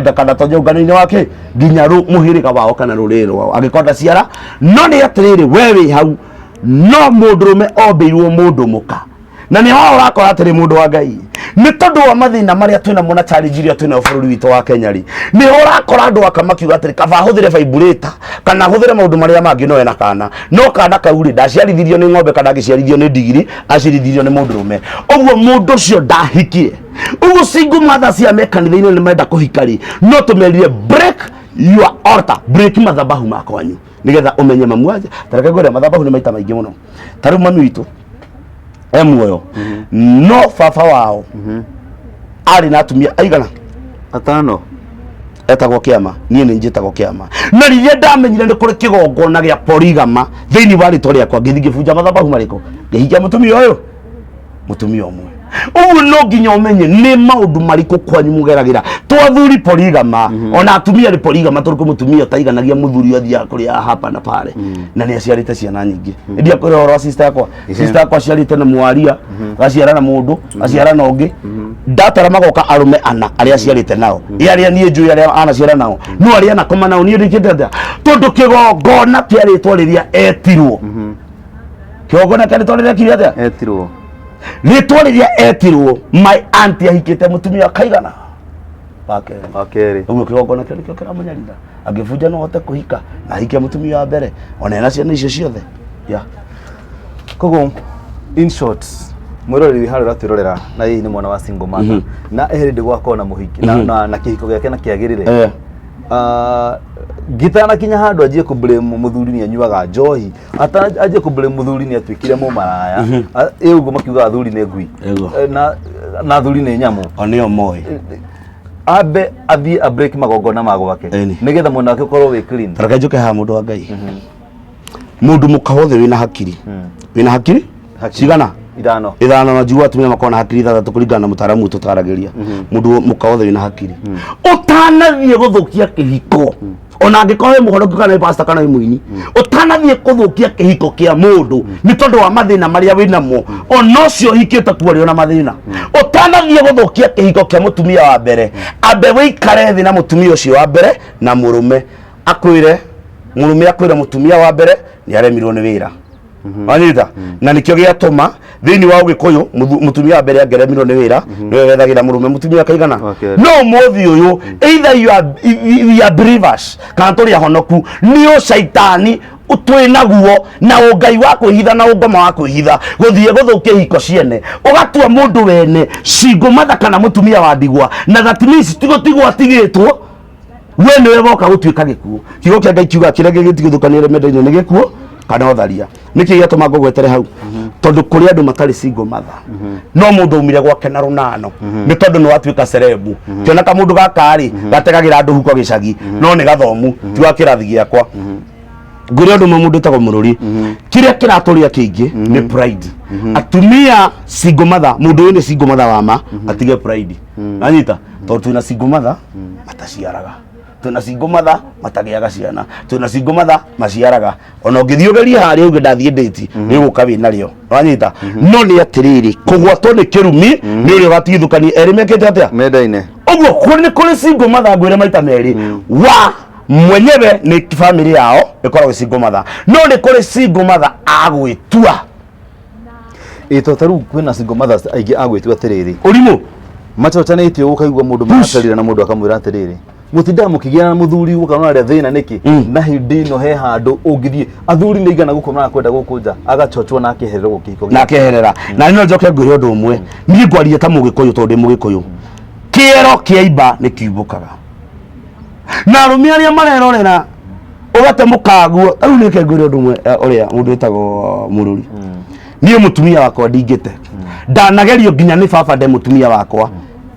ndakanatonye ũngano-inĩ wake nginya mũhĩrĩga wao kana rũrĩrĩ rwao angĩkorwo ndaciara. No nĩ atĩrĩrĩ, we wĩ hau no mũndũrũme ombĩirwo mũndũ mũka, na nĩ ho ũrakora atĩrĩ, mũndũ wa Ngai, nĩ tondũ wa mathĩna marĩa twĩnamo na challenge iria twĩnayo bũrũri witũ wa Kenya rĩ, nĩ ho ũrakora andũ aka makiuga atĩrĩ, kaba hũthĩre vibrator kana hũthĩre maũndũ marĩa mangĩ, no ena kana no kana kau rĩ, ndaciarithirio nĩ ng'ombe kana ngĩciarithio nĩ ndigiri, aciarithirio nĩ mũndũrũme. Ũguo mũndũ ũcio ndahikire. Ũguo single mothers cia me kanitha-inĩ nĩ marenda kũhika rĩ, no tũmerire break your altar, break mathabahu ma kwanyu nĩgetha ũmenye mamu aje. Tareke ngwĩre, mathabahu nĩ maita maingĩ mũno. Ta rĩu mami witũ e muoyo, no baba wao arĩ na atumia aigana? Atano. Etagwo kĩama, niĩ nĩ njĩtagwo kĩama. Na rĩrĩa ndamenyire nĩ kũrĩ kĩgongona gĩa polygamy thĩinĩ wa rĩtwa rĩakwa, ngĩthiĩ ngĩbunja mathabahu marĩkũ, ngĩhikia mũtumia ũyũ, mũtumia ũmwe. Ũguo no nginya ũmenye nĩ maũndũ marĩkũ kwanyu mũgeragĩra. To athuri polygamy, ona atumia nĩ polygamy, tondũ kwĩ mũtumia ũtaiganagia mũthuri, athiaga kũrĩa hapa na pale, na nĩ aciarĩte ciana nyingĩ. Ndia kwĩra ũhoro wa sister yakwa. Sister yakwa aciarĩte na mwaria, agaciara na mũndũ, aciara na ũngĩ, ndatara magoka arũme ana arĩa aciarĩte nao. Ĩ arĩa niĩ njũĩ arĩa anaciara nao, no arĩa anakoma nao niĩ ndĩkĩte atĩa? Tondũ kĩgongona kĩa rĩtwa rĩrĩa etirwo, kĩgongona kĩa rĩtwa rĩrĩa ekire atĩa? Etirwo. Rĩtwa rĩrĩa etirwo, my auntie ahikĩte mũtumia kaigana? Wa kerĩ. Wa kerĩ. Ũguo kĩgongona kĩo nĩkĩo kĩramũnyarira. Angĩbunja no ahote kũhika na ahikie mũtumia wa mbere ona ena ciana icio ciothe, yeah. Koguo in short, mwĩroreri wĩ harĩa ũratwĩrorera na hihi nĩ mwana wa single mother na eherĩ gwakorwo na mũhiki na kĩhiko gĩake na kĩagĩrĩre, ngĩtanakinya handũ anjie kũ blame mũthuri nĩ anyuaga njohi, anjie kũ blame mũthuri nĩ atuĩkire mũmaraya. Ĩ ũguo makiugaga athuri nĩ ngui. Ĩguo. Na athuri nĩ nyamũ. O nĩo moĩ. Ambe athiĩ a break magongona ma gwake Ĩni. nĩgetha mwena wake ũkorwo wĩ clean. Reke njũke haha, mũndũ wa Ngai. Mũndũ mũka wothe wĩna hakiri, wĩna hakiri Hakiri. cigana? Ithano. Ithano, na njigua atumia makoragwo na hakiri ithathatũ kũringana na mũtaaramu tũtaragĩria. Mũndũ mũka wothe wĩna hakiri, ũtanathiĩ gũthũkia kĩhiko, ona angĩkorwo wĩ mũhonoki kana wĩ pastor kana wĩ mũini, ũtanathiĩ kũthũkia kĩhiko kĩa mũndũ nĩ tondũ wa mathĩna marĩa wĩ namo, ona ũcio ũhikĩte kuo arĩ ona mathĩna, ũtanathiĩ gũthũkia kĩhiko kĩa mũtumia wa mbere, ambe wĩikare thĩ na mũtumia ũcio wa mbere na mũrũme akwĩre, mũrũme akwĩre mũtumia wa mbere nĩ aremirwo nĩ wĩra, wanyita? Na nĩkĩo gĩatũma thĩinĩ wa ũgĩkũyũ mũtumia wa mbere angĩremirwo nĩ wĩra nĩwe wethagĩra mũrũme mũtumia kaigana. Okay. No ũmũthĩ ũyũ, either you are, we are believers kana tũrĩ ahonoku, nĩ ũcaitani twĩ naguo na ũngai wa kwĩhitha na ũngoma wa kwĩhitha, gũthiĩ gũthũkia ihiko ciene, ũgatua mũndũ wene single mother kana mũtumia wa ndigwa, na that means tigũtigwo atigĩtwo, we nĩwe woka gũtuĩka gĩkuũ. Kiugo kĩa Ngai kiugaga kĩrĩa gĩgĩtigithũkanĩre mendaine nĩ gĩkuũ kana ũtharia. Nĩkĩ gĩatũma ngũgwetere hau? Tondũ kũrĩ andũ matarĩ single mother, no mũndũ aumire gwake na rũnano nĩ tondũ nĩ watuĩka cerebu. Kĩona kamũndũ gaka rĩ, gategagĩra andũ huko gĩcagi, no nĩ gathomu, ti wa kĩrathi gĩakwa. Ngwĩre ũndũ ũmwe, mũndũ ũtagwo mũrũri, kĩrĩa kĩratũrĩa kĩingĩ nĩ pride. Atumia single mother, mũndũ ũyũ nĩ single mother wa ma, atige pride, anyita? Tondũ twĩna single mother mataciaraga, twĩna single mother matagĩaga ciana, twĩna single mother maciaraga. Ona ũngĩthiĩ ũgerie harĩa uge ndathiĩ ndĩti, nĩ ũgũka wĩ narĩo, wanyita? No nĩ atĩrĩrĩ, kũgwatwo nĩ kĩrumi nĩ ũrĩa ũgatigithũkania erĩ mekĩte atĩa? Mendaine. Ũguo nĩ kũrĩ single mother, ngwĩre maita merĩ, wa mwenyewe nĩ family yao ĩkoragwo single mother, no nĩ kũrĩ single mother agwĩtua. Ĩ to ta rĩu kwĩna single mothers aingĩ agwĩtua atĩrĩrĩ, ũrimũ. Macocanĩtie ũkaigua mũndũ maratarire na mũndũ akamwĩra atĩrĩrĩ, mũtindaga mũkĩgĩana na mũthuri ũkona arĩa thĩna nĩkĩ? Na hĩndĩ ĩno he handũ ũngĩthiĩ, athuri nĩ igana gũkũ marakwenda gũkũ nja, agachochwo na akehererwo kĩhiko. Na akeherera. Na no njoke ngwĩre ũndũ ũmwe, niĩ ngwaria ta mũgĩkũyũ tondũ ndĩ mũgĩkũyũ, kĩero kĩa imba nĩ kiumbũkaga. Na arũme arĩa marerorera ũgate mũkaguo ta rĩu, nĩke ngwĩre ũndũ ũmwe, ũrĩa mũndũ wĩtagwo mũrũri, niĩ mũtumia wakwa ndingĩte, ndanagerio nginya nĩ baba nde mũtumia wakwa,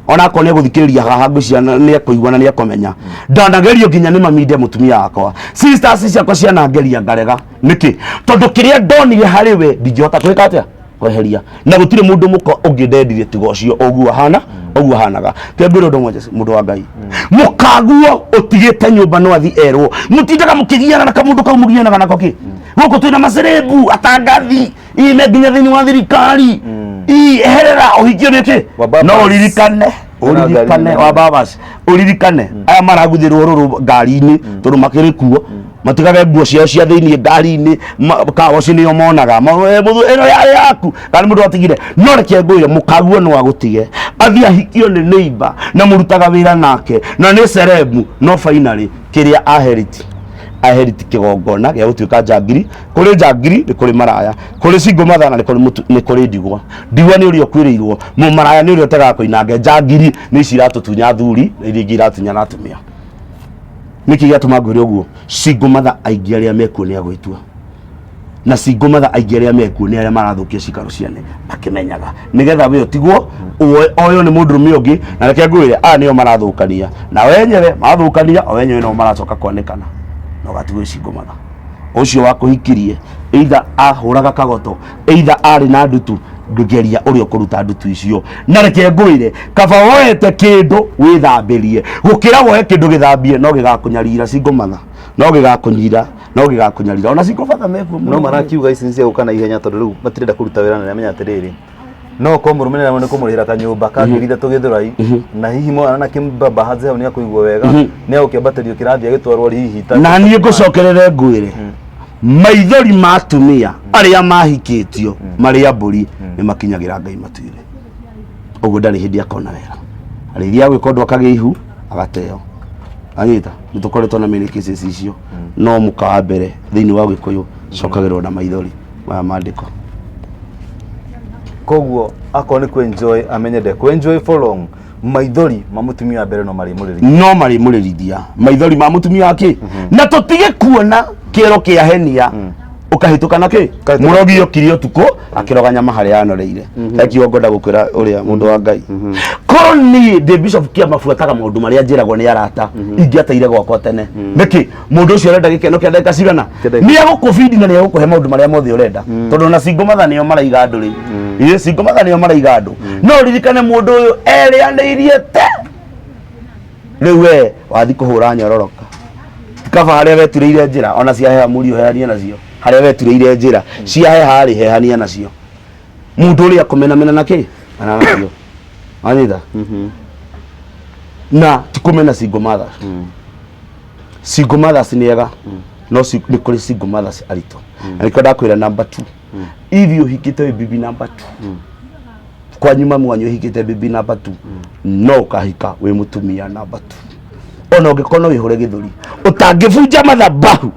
ona akorwo nĩ egũthikĩrĩria haha, ngwĩciria nĩ ekũigua na nĩ ekũmenya. Ndanagerio nginya nĩ mami nde mũtumia wakwa, sisters ciakwa cianangeria ngarega. Nĩkĩ? Tondũ kĩrĩa ndonire harĩ we ndingĩhota gwĩka atĩa? Kweheria. Na gũtirĩ mũndũ mũka ũngĩ ndendire tiga ũcio, ũguo ahana, ũguo ahanaga. Kĩambĩrĩ ũndũ ũmwe, mũndũ wa Ngai, mũkaguo ũtigĩte nyũmba no athi erwo mũtindaga mũkĩgiana na kamũndũ kau mũgianaga nako kĩ gũkũ twĩna macerebu atangathi ime nginya thĩinĩ wa thirikari. Ii, eherera ũhikio nĩkĩ? Wa babas. No ũririkane, ũririkane wa babas, ũririkane aya maraguthĩrwo rũrũ ngari-inĩ tondũ makĩrĩ kuo, matigage nguo ciao cia thĩinĩ ngari-inĩ, kawoci nĩo monaga. Ĩno yarĩ yaku kana mũndũ atigire? No reke ngwĩre, mũkaguo no agũtige athiĩ ahikio nĩ neighbor na mũrutaga wĩra nake na nĩ cerebu, no finally kĩrĩa aheriti Aheriti kĩgongona gĩa gũtuĩka njangiri. Kũrĩ njangiri, nĩ kũrĩ maraya, kũrĩ single mother, na nĩ kũrĩ nĩ kũrĩ ndigwa. Ndigwa nĩ ũrĩa ũkuĩrĩirwo, mũmaraya nĩ ũrĩa ũtegaga koinange, njangiri nĩ ici iratũtunya athuri na iria ingĩ iratunyana atumia. Nĩkĩ gĩatũma ngwĩre ũguo? Single mother aingĩ arĩa mekuo nĩ agwĩtua, na single mother aingĩ arĩa mekuo nĩ arĩa marathũkia cikaro ciane makĩmenyaga, nĩgetha we ũtigwo oyo nĩ mũndũrũme ũngĩ. Na reke ngwĩre, aya nĩo marathũkania na wenyewe, mathũkania o wenyewe no maracoka kwanĩkana na ũgatigwo single mother. Ũcio wakũhikirie either ahũraga kagoto, either arĩ na ndutu, geria ũrĩa ũkũruta ndutu icio. Na reke ngwĩre, kaba woete kĩndũ wĩthambĩrie gũkĩra woe kĩndũ gĩthambie no gĩgakũnyarira. Single mother no gĩgakũnyira, no gĩgakũnyarira. Ona single father mekuo. No marakiuga ici nĩ cia gũka na ihenya, tondũ rĩu matirenda kũruta wĩra, na nĩamenya atĩrĩrĩ, no korwo mũrũme nĩ kũmũrĩhĩra kanyũmba ka 3,000 Gĩthũrai, na hihi mwana na kĩmbamba hanze hau nĩ akũigua wega, nĩ agũkĩambatĩrio kĩrathi agĩtwarwo hihi ta Na niĩ ngũcokerere ngwĩre, maithori ma atumia arĩa mahikĩtio marĩ a mbũri nĩ makinyagĩra Ngai matu-inĩ. Ũguo ndarĩ hĩndĩ akona wega, arĩithia gwĩka ũndũ akagĩa ihu agateo. Anyita nĩ tũkoretwo na many cases icio, no mũka wa mbere thĩinĩ wa Gĩkũyũ cokagĩrwo na maithori maya mandĩko. Koguo akorwo nĩ kũ-enjoy, amenye nde kũ-enjoy for long, maithori ma mũtumia wa mbere no marĩmũrĩrithia. No marĩmũrĩrithia maithori ma mũtumia wake, na tũtige kuona kĩero kĩa henia ũkahĩtũka na kĩ. Ũkahĩtũka. Mũrogi okire ũtukũ akĩroga nyama harĩa anoreire. He kiugo ngwenda gũkwĩra ũrĩa mũndũ wa Ngai. Korwo niĩ ndĩ bishop kĩama, buataga maũndũ marĩa njĩragwo nĩ arata, ingĩateire gwakwa tene. Nĩkĩ mũndũ ũcio ũrenda gĩkeno kĩa ndagĩka cigana? Kĩa ndagĩka- Nĩ egũkũbindi na nĩ egũkũhe maũndũ marĩa mothe ũrenda, tondũ ona single mother nĩo maraiga andũ rĩu. Ĩ single mother nĩo maraiga andũ. No ũririkane mũndũ ũyũ erĩanĩirie te rĩu we wathi kũhũra nyororoka kaba harĩa weturĩire njĩra, ona ciaheha mũriũ hehania nacio. Harĩa weturĩire njĩra ciaheha rĩ, hehania nacio. Mũndũ ũrĩa kũmenamena na kĩ mena nacio, wanyita? Na ti kũmena single mothers. Single mothers nĩ ega, no nĩ kũrĩ single mothers aritũ, na nĩkĩo ndakwĩra number two. Ithi ũhikĩte wĩ bibi number two, kwanyu mamu wanyu ũhikĩte bibi number two, no ũkahika wĩ mũtumia number two, ona ũngĩkorwo no wĩhũre gĩthũri, ũtangĩbunja mathabahu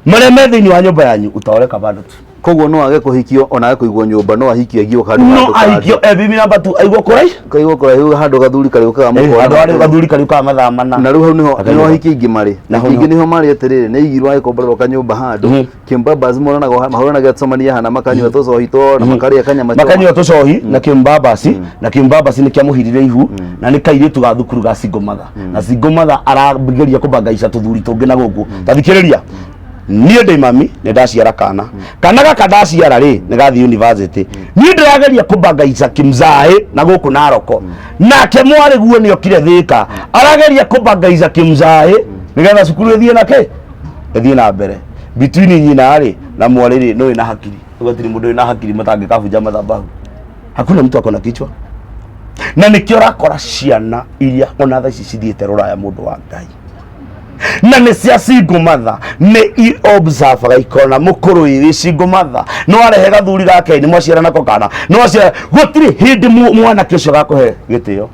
marĩa me thĩinĩ wa nyũmba yanyu, utaoleka bado tu. Koguo no age kũhikio, ona age kũigwo nyũmba, no ahikio aigwo handũ No handũ kando. ahikio e bibi number two aigwo kũrai. Kaigwo kũraihu handũ gathuri karĩũkaga mũkona. Handũ harĩa gathuri kariũkaga mathaa 4. Na rĩu hau niho Akaigwo. niho ahiki aingĩ marĩ. Na hau Ahiki aingĩ niho. niho marĩ atĩrĩrĩ, nĩ aigirwo agĩkomborerwo kanyũmba handũ kĩmbabas, monanaga mahũranaga cemania hana, makanyua tũcohi twao na makarĩa kanyama choma. Makanyua tũcohi na kĩmbabasi, na kĩmbabasi nĩ kĩamũhirire ihu, na nĩ kairĩtu ga thukuru ga single mother, na single mother arageria kũbangaica tũthuri tũngĩ na gũkũ. Ta thikĩrĩria, niĩ ndĩ mami, nĩ ndaciara kana, kana gaka ndaciara rĩ, nĩ gathiĩ university. Niĩ ndĩrageria kũbangaica kimzaĩ na gũkũ Naroko, nake mwarĩ guo nĩ okire Thĩka, arageria kũbangaica kimzaĩ nĩgetha cukuru ĩthiĩ na kĩ ĩthiĩ na mbere. Between nyina rĩ na mwarĩ rĩ, nĩ wĩna hakiri? Gũtirĩ mũndũ wĩna hakiri matangĩkabunja mathabahu. Hakuna mtu akona kichwa. Na nĩkĩo ũrakora ciana iria ona thaa ici cithiĩte rũraya, mũndũ wa Ngai, na nĩ cia single mother, nĩ i observaga ikona mũkũrũ wĩ single mother no arehe gathuri gake, nĩ mwaciara nako kana no aciara, gũtirĩ hĩndĩ mwanake ũcio gakũhe gĩtĩo,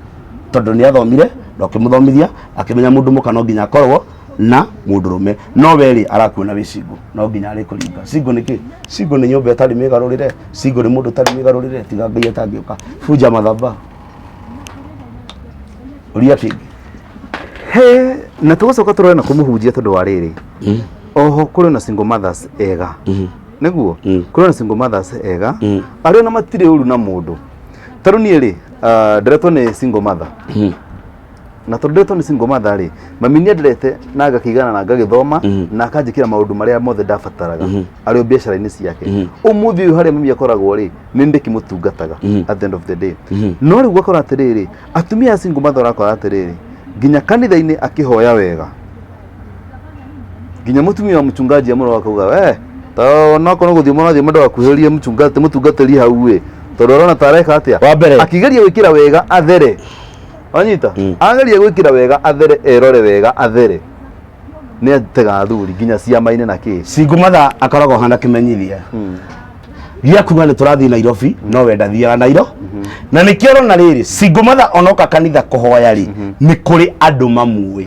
tondũ nĩ athomire na ũkĩmũthomithia akĩmenya mũndũ mũka no nginya akorwo na mũndũrũme. No we rĩ, arakuona wĩ single, no nginya arĩ kũringa. Single nĩ kĩ? Single nĩ nyũmba ĩtarĩ mĩgarũrĩre. Single nĩ mũndũ ũtarĩ mĩgarũrĩre, tiga Ngai atangĩũka bunja mathabahu. Ũria kĩngĩ. He na tũgũcoka tũrore na kũmũhunjia, tondũ wa rĩrĩ, oho kũrĩ na single mothers ega, nĩguo kũrĩ na single mothers ega arĩa ona matirĩ ũru na mũndũ. Tarĩu niĩ rĩ, nderetwo nĩ single mother, na tondũ nderetwo nĩ single mother rĩ, mami nĩ anderete na ngakĩigana na ngagĩthoma na akanjĩkĩra maũndũ marĩa mothe ndabataraga arĩ o biacara-inĩ ciake. Ũmũthĩ ũyũ harĩa mami akoragwo rĩ, nĩ ndĩkĩmũtungataga at the end of the day. No rĩu ũgakora atĩrĩrĩ, atumia a single mother, ũrakora atĩrĩrĩ, nginya kanitha-inĩ akĩhoya wega, nginya mũtumia wa mchungaji amũrora akauga, we ta onakorwo gũthiĩ mũrathiĩ mũndũ mchungaji mũtungatĩri hau ĩ, tondũ arona ta areka atĩa. Wa mbere. Akĩgeria gwĩkĩra wega athere, wanyita, ageria gwĩkĩra wega athere, erore wega athere, nĩ atega athuri nginya ciama-inĩ na kĩ. Single mother akoragwo hana kĩmenyithia. Gĩa kuga nĩ tũrathiĩ Nairobi, no we ndathiaga Nairobi. Na nĩkĩo ũrona rĩrĩ, single mother onoka kanitha kũhoya rĩ, nĩ kũrĩ andũ mamuĩ,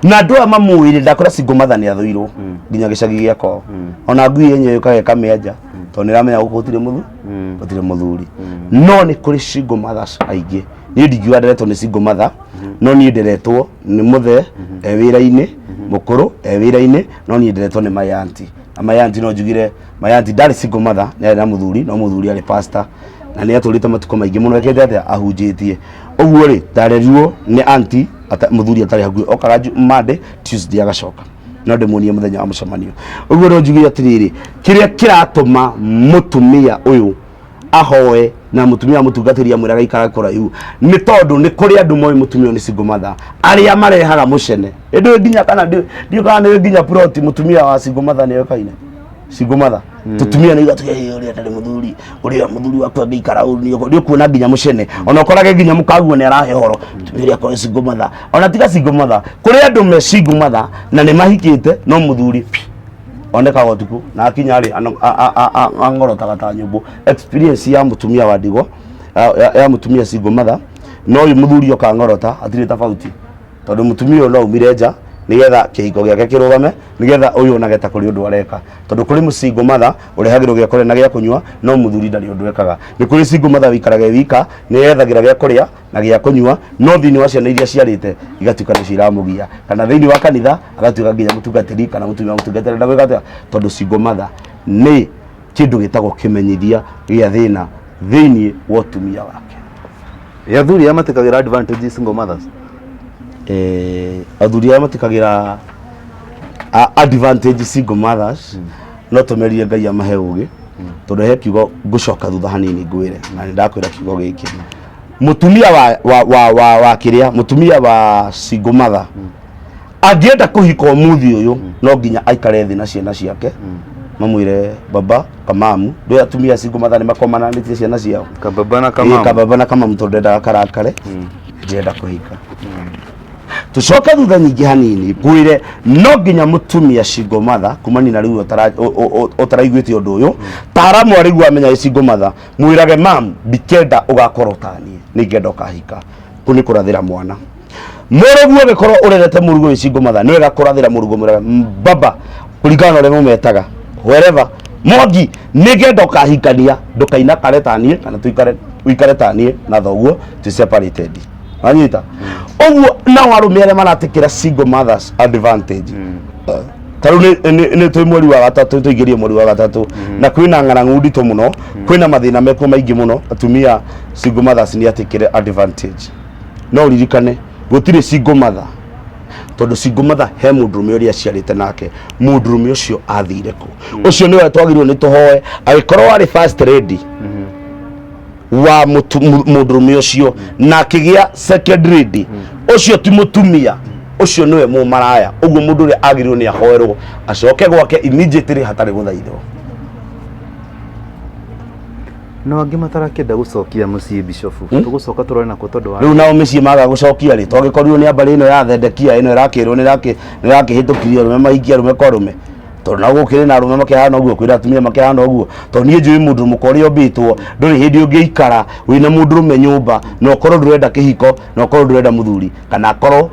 na andũ aya mamuĩ rĩ, ndakora single mother nĩ athũirwo nginya gĩcagi gĩa kwao. Ona ngui yenyewe yũkaga ĩkamĩanja tondũ nĩ ĩramenya gũkũ gũtirĩ mũthu gũtirĩ mũthuri. No nĩ kũrĩ single mothers aingĩ. Niĩ ndingiuga nderetwo nĩ single mother, no niĩ nderetwo nĩ mũthee e wĩra-inĩ, mũkũrũ e wĩra-inĩ, no niĩ nderetwo nĩ my auntie. Na my auntie, no njugire my auntie ndarĩ single mother, nĩ arĩ na mũthuri, no mũthuri arĩ pastor na nĩ atũrĩte matukũ maingĩ mũno ekĩte atĩa, ahunjĩtie. Ũguo rĩ, ndarerirwo nĩ auntie mũthuri atarĩ hakuhĩ, okaga Monday, Tuesday agacoka, no ndĩmuonie mũthenya wa mũcemanio. Ũguo no njugire atĩrĩrĩ, kĩrĩa kĩratũma mũtumia ũyũ ahoe na mũtumia wa mũtungatĩri amwĩra gaikara kũraihu nĩ tondũ nĩ kũrĩ andũ moĩ mũtumia ũyũ nĩ single mother, arĩa marehaga mũcene. Ĩndĩ nginya kana ndiũ kana nĩ nginya plot mũtumia wa single mother nĩ oĩkaine single mother. Tũtumia nĩ igatuga ũrĩa ndarĩ mũthuri, ũrĩa mũthuri waku angĩikara ũũ nĩ ũkuona nginya mũcene, ona ũkorage nginya mũkaguo nĩ arahe ũhoro mũtumia ũrĩa akorwo single mother. Ona tiga single mother, kũrĩ andũ me single mother na nĩ mahikĩte, no mũthuri onekaga ũtukũ na akinya rĩ ang'orotaga ta nyũmbũ. Experience ya mũtumia wa ndigwa, ya mũtumia single mother, no ũyũ mũthuri oka ng'orota hatirĩ tofauti, tondũ mũtumia ũyũ no aumire nja nĩgetha kĩhiko gĩake kĩrũgame, nĩgetha ũyũ onage ta kũrĩ ũndũ areka, tondũ kũrĩ single mother ũrehagĩrwo gĩa kũrĩa na gĩa kũnyua, no mũthuri ndarĩ ũndũ ekaga. Nĩ kũrĩ single mother wĩikarage wika, nĩethagĩra gĩa kũrĩa na gĩa kũnyua, no thĩinĩ wa ciana iria ciarĩte igatuĩka nĩcio iramũgia, kana thĩinĩ wa kanitha agatuĩka nginya mũtungatĩri kana mũtumia wa mũtungatĩri ndagwĩka atĩa, tondũ single mother nĩ kĩndũ gĩtagwo kĩmenyithia gĩa thĩna thĩinĩ wa ũtumia wake. Athuri aya matikagĩra advantage single mothers? Athuri aya matikagĩra advantage single mothers, no tũmerie Ngai amahe ũgĩ, tondũ he kiugo ngũcoka thutha hanini ngwĩre, na nĩ ndakwĩra kiugo gĩkĩ. Mũtumia wa kĩrĩa, mũtumia wa single mother angĩenda kũhika ũmũthĩ ũyũ, no nginya aikare thĩ na ciana ciake, mamwĩre baba kamamu. Ndũĩ atumia single mother nĩ makomananĩtie ciana ciao. Kababa na Ĩĩ, kamamu. Kababa na kamamu, tondũ ndendaga karakare, ndĩrenda kũhika. Tucoke thutha nyingĩ hanini ngwĩre, no nginya mũtumia single mother kumania na rĩu ũtaraiguĩte ũndũ ũyũ, tara mwarĩguo amenya ĩ single mother, mwĩrage, "Mam, ndikenda ũgakorwo taniĩ, nĩngenda ũkahika." Kũ nĩ kũrathĩra mwana. Mũrũguo ũgĩkorwo ũrerete mũrugo wĩ single mother, nĩ wega kũrathĩra mũrugo, mwĩrage, "Baba," kũringana na ũrĩa mũmetaga, wherever, "Mwangi, nĩngenda ũkahikania, ndũkaina kare taniĩ, kana tuikare ũikare taniĩ na thoguo twĩ separated." Wanyita ũguo? Nao arũme arĩa maratĩkĩra single mothers advantage, ta rĩu nĩ twĩ mweri wa gatatũ, tũingĩrie mweri wa gatatũ, na kwĩna ng'arang'u nditũ mũno, kwĩna mathĩna mekuo maingĩ mũno. Atumia single mothers nĩ atĩkĩre advantage, no ũririkane gũtirĩ single mother, tondũ single mother he mũndũrũme ũrĩa aciarĩte nake. Mũndũrũme ũcio athire kũ? Ũcio nĩwe twagĩrĩirwo nĩ tũhoe. Agĩkorwo arĩ first lady wa mũndũrũme ũcio na akĩgĩa second lady, ũcio ti mũtumia, ũcio nĩwe mũmaraya. Ũguo mũndũ ũrĩa agĩrĩirwo nĩ ahoerwo acoke gwake immediately hatarĩ gũthaithwo. No angĩ matarakĩenda gũcokia mũciĩ, bishofu, tũgũcoka tũrore nako tondũ wa Rĩu nao mĩciĩ maga gũcokia rĩ, twagĩkorirwo nĩ ambarĩ ĩno ya thendekia ĩno ĩrakĩrwo nĩ ĩrakĩhĩtũkirio arũme mahikia arũme kwa arũme, tondũ nao gũkĩrĩ na arũme makĩhana ũguo, kwĩna atumia makĩhana ũguo. Tondũ niĩ njũĩ mũndũ mũka ũrĩa ũmbĩtwo, ndũrĩ hĩndĩ ũngĩikara wĩna mũndũrũme nyũmba na ũkorwo ndũrenda kĩhiko, na ũkorwo ndũrenda mũthuri, kana akorwo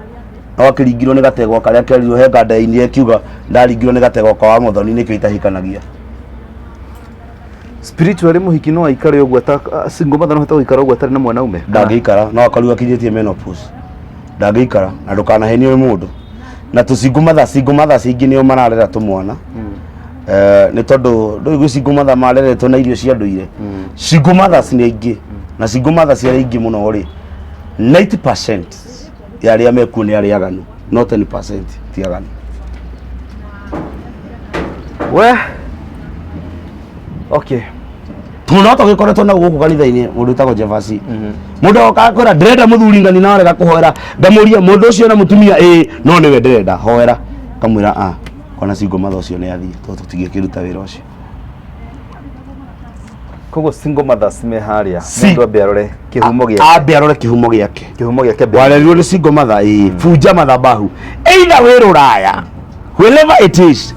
no akĩringirwo nĩ gategwa karĩa kerirwo he nganda-inĩ, akiuga ndaringirwo nĩ gategwa ka wa mũthoni, nĩkĩo itahikanagia. Spiritually, mũhiki no aikare ũguo single mother no ahote gũikara ũguo atarĩ na mwanaume? Ndangĩikara, no akorirwo akinyĩtie menopause, ndangĩikara. Na ndũkanahenio nĩ mũndũ na tũ single mother. Single mothers ingĩ nĩo mararera tũmwana. Nĩ tondũ ndũĩ gwĩ single mother mareretwo na irio cia ndũire. Single mothers nĩ aingĩ, na single mothers arĩa aingĩ mũno rĩ, 90% ya arĩa mekuo nĩ arĩa aganu, no 10% ti aganu. We, okay. Tondũ no tũgĩkoretwo na gũkũ kanitha-inĩ mũndũ wĩtagwo Jevasi, mũndũ oka akwĩra, "Ndĩrenda mũthuri ngani," na warega kũhoera, ngamũria, "Mũndũ ũcio na mũtumia?" "Ĩĩ, no nĩwe ndĩrenda hoera." Kamwĩra, "A kona single mother ũcio nĩ athiĩ, tondũ tũtingĩkĩruta wĩra ũcio." Koguo single mothers me harĩa, mũndũ ambe arore kĩhumo gĩake. Ambe arore kĩhumo gĩake. Kĩhumo gĩake mbere. Warerirwo nĩ single mother, ĩĩ, bunja madhabahu, either wĩ rũraya, wherever it is,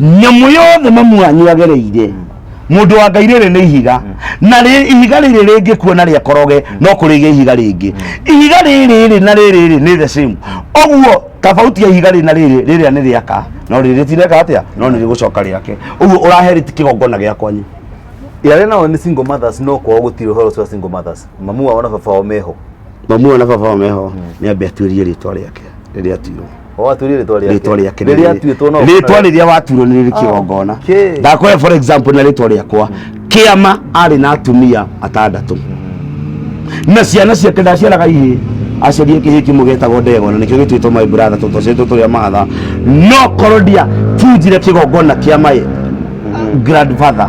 nyamũ yothe mamu wanyu agereire. Mũndũ wa Ngai, rĩrĩ nĩ ihiga, na ihiga rĩrĩ rĩngĩkua na rĩakoroge no kũrĩgĩa ihiga rĩngĩ. Ihiga rĩrĩ rĩ na rĩrĩ rĩ nĩ the same. Ũguo tofauti ya ihiga rĩrĩ na rĩrĩ, rĩrĩa nĩ rĩaka no rĩrĩ rĩtireka atĩa, no nĩ rĩgũcoka rĩake. Ũguo ũraheriti kĩgongona gĩa kwanyu. Arĩa nao nĩ single mothers, no kwao gũtirĩ ũhoro ũcio wa single mothers, mamu wao na baba wao meho? Mamu na baba wao meho, nĩ ambe atuĩrie rĩtwa rĩake rĩrĩa atuirwo. O atuĩrie rĩtwa rĩake? Rĩtwa rĩake. Rĩrĩa atuĩtwo no rĩtwa rĩrĩa watuirwo nĩ rĩrĩ kĩgongona. Ndakũhe for example na rĩtwa rĩakwa. Kĩama arĩ na atumia atandatũ na ciana ciake ndaciaraga ihĩ, aciarie kĩhĩ kĩmwe gĩtagwo ndegwa, na nĩkĩo gĩtuĩtwo my brother, tondũ twaciarĩtwo tũrĩ a mahatha. No korwo ndiabunjire kĩgongona kĩa my grandfather,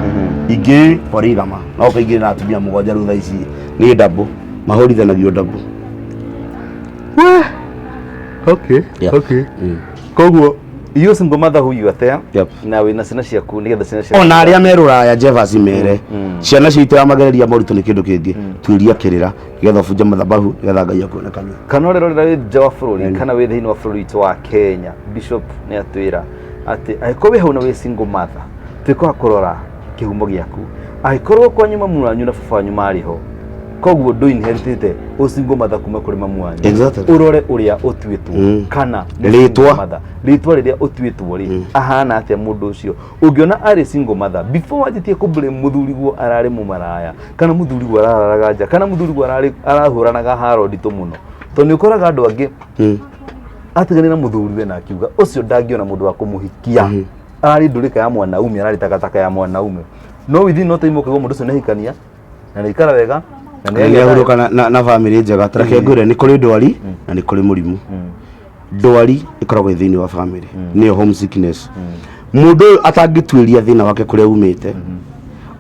ingĩ polygama no kaingĩ na atumia mũgwanja. Rĩu thaa ici nĩ ndabũ mahũrithanagio ndabũ. Koguo you single mother who you are there na wĩna ciana ciaku, nĩgetha ciana ciaku Ona arĩa me rũraya, Jevas, mere ciana citũ ya magereria moritũ nĩ kĩndũ kĩngĩ, tuĩria kĩrĩra nĩgetha ũbunje mathabahu, nĩgetha Ngai akuonekanie. Kana ũrerorera wĩ nja wa bũrũri kana wĩ thĩinĩ wa bũrũri witũ wa Kenya, Bishop nĩ atwĩra atĩ angĩkorwo wĩ hau na wĩ single mother, tuĩka wa kũrora kĩhumo gĩaku. Angĩkorwo kwanyu mamu wanyu na baba wanyu marĩ ho, koguo ndũ inheritĩte ũ single mother kuma kũrĩ mamu wanyu. Ũrore ũrĩa ũtuĩtwo kana nĩ Rĩtwa. single mother. Rĩtwa rĩrĩa ũtuĩtwo rĩ, ahana atĩa mũndũ ũcio? Ũngĩona arĩ single mother, before wanjĩtie kũ blame mũthuriguo ararĩ mũmaraya, kana mũthuriguo arararaga nja, kana mũthuriguo ararĩ arahũranaga haro nditũ mũno, tondũ nĩ ũkoraga andũ angĩ atiganire na mũthuriwe na akiuga ũcio ndangĩona mũndũ wa kũmũhikia, ararĩ ndũrĩka ya mwanaume, ararĩ takataka ya mwanaume, no within no time ũkaigua mũndũ ũcio nĩ ahikania na nĩ aikara wega na nĩ nĩ ahurũka na bamĩrĩ njega. Tareke ngwĩre, nĩ kũrĩ ndwari na nĩ kũrĩ mũrimũ. Ndwari ĩkoragwo ĩ thĩinĩ wa bamĩrĩ, nĩyo homesickness. Mũndũ ũyũ atangĩtuĩria thĩna wake kũrĩa umĩte,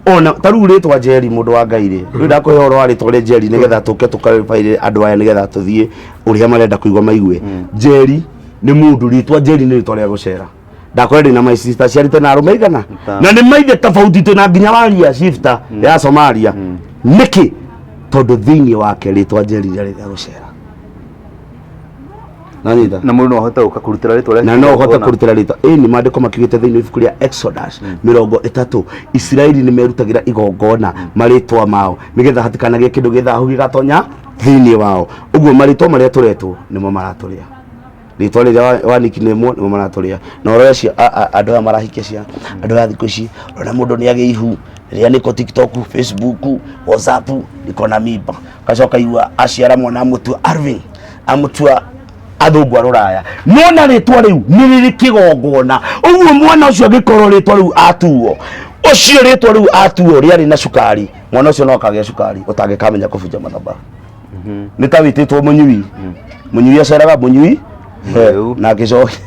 ona ta rĩu rĩtwa Njeri, mũndũ wa Ngai rĩ, rĩu ndakũhe ũhoro wa rĩtwa rĩa Njeri nĩgetha tũke tũkarĩbaire andũ aya, nĩgetha tũthiĩ ũrĩa marenda kũigua maigue. Njeri nĩ mũndũ, rĩtwa Njeri nĩ rĩtwa rĩa gũcera. Ndakorwo ndĩ na my sister ciarĩte na arũme igana Ithano. Na nĩ maithe tofauti twĩ na nginya waria shifter ya Somalia. Nĩkĩ? Tondũ thĩinĩ wake rĩtwa Njeri rĩarĩ rĩa gũcera. Nanyita? Na mũndũ no ahote gũka kũrutĩra rĩtwa rĩake Na no ũhote kĩgongona. Kũrutĩra rĩtwa ĩni. Maandĩko makiugĩte thĩinĩ wa ibuku rĩa Exodus 30, Isiraeli nĩ merutagĩra igongona marĩtwa mao nĩgetha hatikanagĩe kĩndũ gĩthahu gĩgatonya thĩinĩ wao. Ũguo marĩtwa marĩa tũretwo nĩmo maratũrĩa. Rĩtwa rĩrĩa wa nickname nĩmo maratũrĩa. Na ũrore andũ aya marahikia ciana, andũ aya thikũ ici, ũrona mũndũ nĩ agĩa ihu rĩrĩa nĩko TikTok, Facebook, WhatsApp, niko na mimba, gacoka igua aciara mwana, amũtua Alvin, amũtua athũngũ a rũraya. Nona rĩtwa rĩu nĩ rĩrĩ kĩgongona. Ũguo mwana ũcio angĩkorwo rĩtwa rĩu atuo, ũcio rĩtwa rĩu atuo rĩarĩ na cukari, mwana ũcio no akagĩa cukari ũtangĩkamenya kũbunja mathabahu. Nĩ ta wĩtĩtwo mũnyui. Mũnyui aceraga mũnyui. Mũrĩu. Na gĩcohi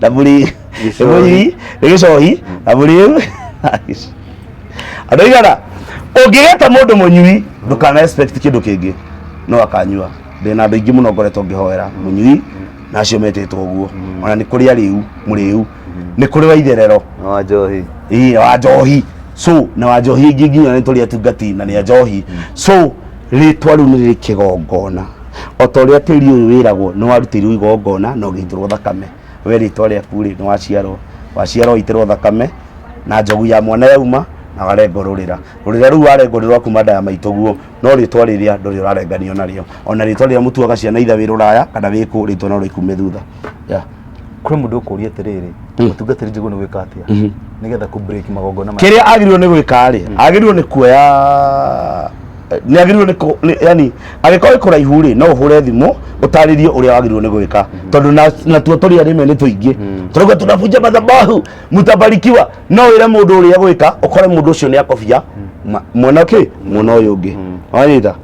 na mũrĩ nĩ Gĩcohi. Mũnyui nĩ gĩcohi na mũrĩu. Andũ igana ũngĩgeta mũndũ mũnyui, ndũkana expect kĩndũ kĩngĩ, no akanyua. Ndĩna andũ aingĩ mũno ngoretwo ngĩhoera mũnyui na acio metĩtwo ũguo. Ona nĩ kũrĩ arĩu, mũrĩu, nĩ kũrĩ wa itherero. Na wa njohi. Ĩĩ, wa njohi. So na wa njohi ingĩ nginya nĩ tũrĩ atungati na nĩ a njohi. So rĩtwa rĩu nĩ rĩrĩ kĩgongona, o ta ũrĩa tĩri ũyũ wĩragwo nĩ warutĩirwo igongona na ũgĩitĩrwo thakame. We rĩtwa rĩaku rĩ, nĩ waciarwo, waciarwo waitĩrwo thakame na njogu ya mwana yauma na warengwo rũrĩra. Rũrĩra rũu warengwo nĩ rwa kuma nda ya maitũguo, no rĩtwa rĩrĩa ndũrĩ ũrarenganio narĩo. Ona rĩtwa rĩrĩa mũtuaga ciana, ithe wĩ rũraya kana wĩ kũ, rĩtwa no rĩkume thutha, yeah. Kũrĩ mũndũ ũkũria atĩrĩrĩ, mũtungatĩri Njũgũ nĩ gwĩka atĩa nĩgetha kũ break magongona maya? Kĩrĩa agĩrĩirwo nĩ gwĩka rĩ, agĩrĩirwo nĩ kuoya, nĩ agĩrĩirwo nĩ yani angĩkorwo wĩ kũraihu rĩ, no ũhũre thimũ ũtarĩrie ũrĩa wagĩrĩirwo nĩ gwĩka, tondũ natuo tũrĩ arĩme nĩ tũingĩ tũrauga tunavunja madhabahu mtabarikiwa. No wĩre mũndũ ũrĩa gwĩka, ũkore mũndũ ũcio nĩ akobia mwena kĩ mwena ũyũ ũngĩ. Wanyita?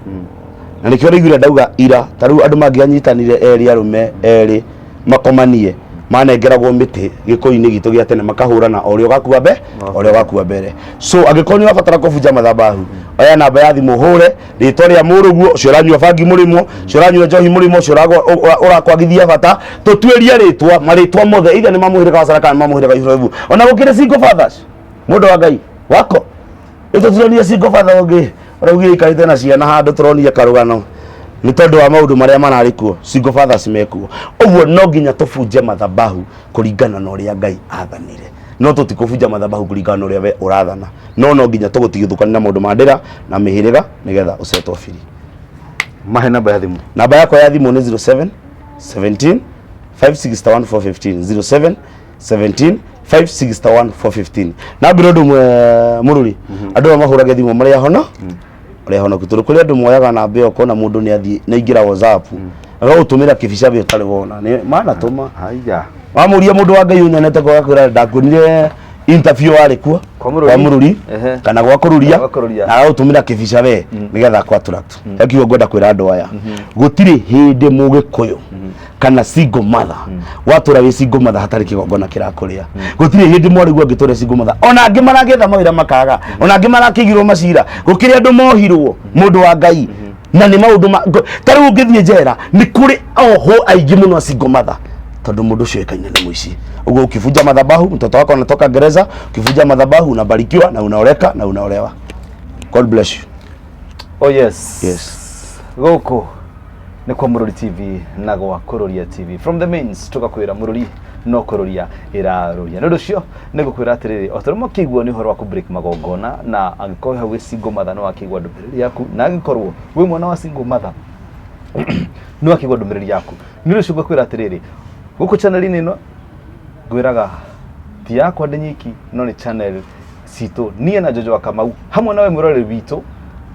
Na nĩkĩo ndaiguire ndauga ira, ta rĩu andũ mangĩanyitanire erĩ, arũme erĩ makomanie, manengeragwo mĩtĩ gĩkũyũ-inĩ gitũ gĩa tene, makahũrana o ũrĩa ũgakua mbe o ũrĩa ũgakua mbere. So angĩkorwo nĩ ũrabatara kũbunja mathabahu, oya namba ya thimũ, ũhũre rĩtwa rĩa mũrũguo ũcio ũranyua bangi mũrĩmo, ũcio ũranyua njohi mũrĩmo, ũcio ũrakwagithia bata. Tũtuĩrie rĩtwa, marĩtwa mothe, either nĩ mamũhĩrĩga wa Sara kana nĩ mamũhĩrĩga wa Ibrahimu. Ona gũkĩrĩ single fathers, mũndũ wa Ngai wako ĩtũtironie single father ũngĩ ũraugire aikarĩte na ciana handũ, tũronie karũgano nĩ tondũ wa maũndũ marĩa mararĩ kuo. Single fathers mekuo. Ũguo no nginya tũbunje mathabahu kũringana na ũrĩa Ngai athanire. No tũtikũbunja mathabahu kũringana na ũrĩa we ũrathana, no no nginya tũgũtigithũkania na maũndũ ma ndĩra na mĩhĩrĩga nĩgetha ũcetwo biri. Mahe namba ya thimũ. Namba yakwa ya thimũ nĩ 07 17 561 415, 07 17 561 415. Na ngwĩra ũndũ ũmwe, mũruri, andũ aya mahũrage thimũ marĩa hona ũrĩa honoku, tondũ kũrĩ andũ moyaga namba ĩyo, ũkona mũndũ nĩ athiĩ nĩ aingĩra WhatsApp agagũtũmĩra kĩbica we ũtarĩ wona nĩ manatũma. Haya. Wamũria, mũndũ wa Ngai, ũnyonete kwa gakwĩra ndakuonire interview warĩ kuo. Kwa Mũrũri. Kwa Mũrũri. Kana gwa Kũrũria. Gwa Kũrũria. Na agagũtũmĩra kĩbica we nĩgetha akũ attract. He kiugo ngwenda kwĩra andũ aya: gũtirĩ hĩndĩ mũgĩkũyũ kana single mother watũra wĩ single mother hatarĩ kĩgongona kĩrakũrĩa. Gũtirĩ hĩndĩ mwarĩguo angĩtũra single mother. Ona angĩ maragĩetha mawĩra makaga, ona angĩ marakĩigirwo macira, gũkĩrĩ andũ mohirwo, mũndũ wa Ngai, na nĩ maũndũ ma ta rĩu ũngĩthiĩ njera nĩ kũrĩ oho aingĩ mũno a single mother, tondũ mũndũ ũcio ekaine nĩ mũici. Ũguo ukivunja madhabahu, mtoto wako anatoka gereza. Ukivunja madhabahu, unabarikiwa na unaoleka na unaolewa. God bless you. Oh yes. Yes. Gũkũ nĩ kwa Mũrũri TV na gwa Kũrũria TV. From the mains tũgakwĩra Mũrũri no kũrũria ĩrarũria. Nĩ ũndũ ũcio nĩ ngũkwĩra atĩrĩrĩ, o ta ũrĩa mwakĩigua nĩ ũhoro wa kũ break magongona, na angĩkorwo hau wĩ single mother nĩ wakĩigua ndũmĩrĩri yaku, na angĩkorwo wĩ mwana wa single mother nĩ wakĩigua ndũmĩrĩri yaku. Nĩ ũndũ ũcio ngũkwĩra atĩrĩrĩ, gũkũ channel-inĩ ĩno ngwĩraga ti yakwa ndĩ nyiki, no nĩ channel citũ niĩ na Jojo wa Kamau hamwe nawe mwĩroreri witũ,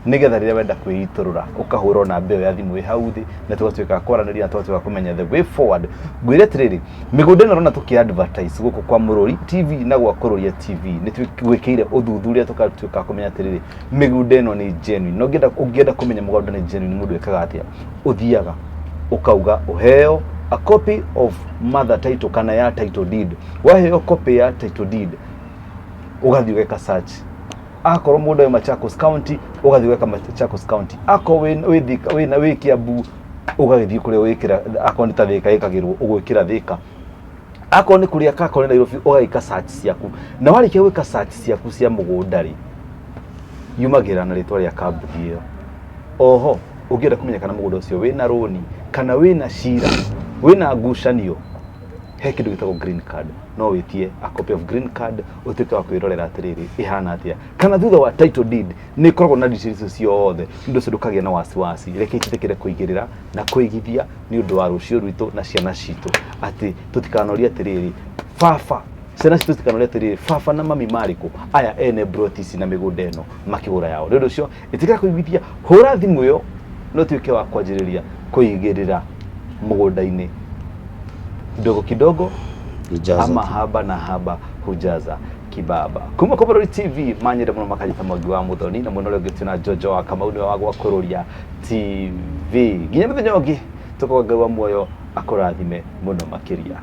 nĩgetha rĩrĩa wenda kwĩitũrũra ũkahũra namba ĩyo ya thimũ ĩ hau thĩ na tũgatuĩka a kwaranĩria na tũgatuĩka kũmenya the way forward. Ngwĩre atĩrĩrĩ, mĩgũnda ĩno ũrona tũkĩ advertise gũkũ kwa Mũrũri TV na gwa Kũrũria TV, nĩ twĩkĩire ũthuthuria tũgatuĩka a kũmenya atĩrĩrĩ, mĩgũnda ĩno nĩ genuine. Na ũngĩenda kũmenya mũgũnda nĩ genuine, mũndũ ekaga atĩa? Ũthiaga ũkauga ũheo a copy of mother title kana ya title deed. Waheo copy ya title deed, ũgathiĩ ũgeka search. Akorwo mũndũ wĩ Machakos County, ũgathiĩ ũgeka Machakos County. Akorwo wĩ Thika, wĩ Kiambu, ũgagĩthiĩ kũrĩa wĩkĩra. Akorwo nĩ ta Thika ĩkagĩrwo, ũgwĩkĩra Thika. Akorwo nĩ kũrĩa, akorwo nĩ Nairobi, ũgagĩka search ciaku. Na warĩkia gwĩka search ciaku cia mũgũnda rĩ, yumagĩra na rĩtwa rĩa kambuni ĩyo. Oho ũngĩenda kũmenya kana mũgũnda ũcio wĩna rũni kana wĩna cira, wĩna ngucanio, he kĩndũ gĩtagwo green card. No wĩtie a copy of green card ũtuĩke wa kwĩrorera atĩrĩrĩ, ĩhana atĩa, kana thutha wa title deed nĩ ĩkoragwo na details icio ciothe. Nĩ ũndũ ũcio ndũkagĩa na wasiwasi. Reke twĩtĩkĩre kũigĩrĩra na kũigithia nĩ ũndũ wa rũciũ rwitũ na ciana citũ, atĩ tũtikanorie atĩrĩrĩ, baba, ciana citũ citikanorie atĩrĩrĩ, baba na mami marĩ kũ, aya ene broti ici na mĩgũnda ĩno makĩgũra yao. Nĩ ũndũ ũcio ĩtĩkĩra kũigithia, hũra thimũ ĩyo na ũtuĩke wa kwanjĩrĩria kũigĩrĩra mũgũnda-inĩ kidogo kidogo. Hujaza. Ama haba na haba hujaza kibaba. Kuma kwa Mũrori TV manyende mũno makanyita Mwangi wa Mũthoni na mwena ũrĩa ũngĩ twĩna Jojo wa Kamau, nĩwe wa gwa Kũrũria TV. Nginya mũthenya ũngĩ tũkoga Ngai wa muoyo akũrathime mũno makĩria.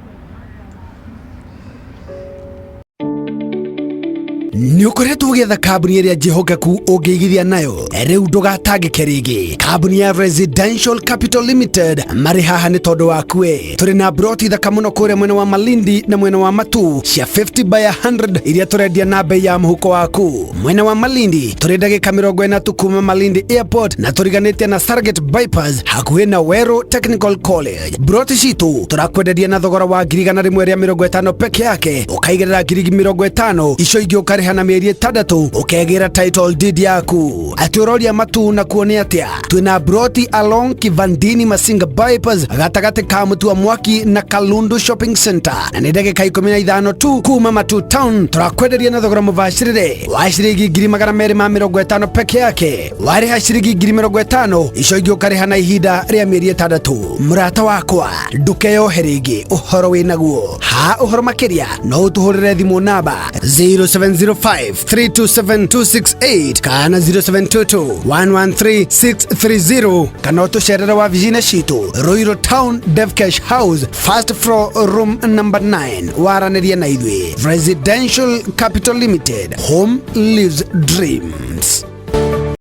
Nĩ ũkoretwo ũgĩetha kambuni ĩrĩa njĩhokeku ũngĩigithia nayo. Rĩu ndũgatangĩke rĩngĩ. Kambuni ya Residential Capital Limited marĩ haha nĩ tondũ waku we. Tũrĩ na broti thaka mũno kũrĩa mwena wa Malindi na mwena wa Matu cia 50 by 100 iria tũrendia na bei ya mũhuko waku. Mwena wa Malindi tũrĩ ndagĩka 40 tu kuma Malindi Airport na tũriganĩtie na Sarget Bypass hakuhĩ na Weru Technical College. Broti citũ tũrakwenderia na thogora wa 150,000 peke yake, ũkaigĩrĩra 50,000, icio ingĩ ũkarĩha na mĩeri 6, ũkegĩra title deed yaku. Atĩ ũroria Matu nakuo nĩ atĩa? Twĩna broti along Kivandini Masinga Bypass gatagatĩ ka Mũtua Mwaki na Kalundu Shopping Center na nĩ ndagĩka 15 tu kuma Matu Town. Tũrakwenderia na thogora mũbacĩrĩre wa ciringi 250,000 peke yake. Warĩha ciringi 50,000, icio ingĩ ũkarĩha na ihinda rĩa mĩeri 6. Mũrata wakwa, ndũkeyohe rĩngĩ, ũhoro wĩ naguo ha. Ũhoro makĩria no ũtũhũrĩre thimũ namba 0705 327 268 kana 0722 113 630, kana ũtũcerere wabici-inĩ citũ Ruiru Town, Devcash House, first floor, room number 9, waranĩrie na ithuĩ. Residential Capital Limited, home lives dreams.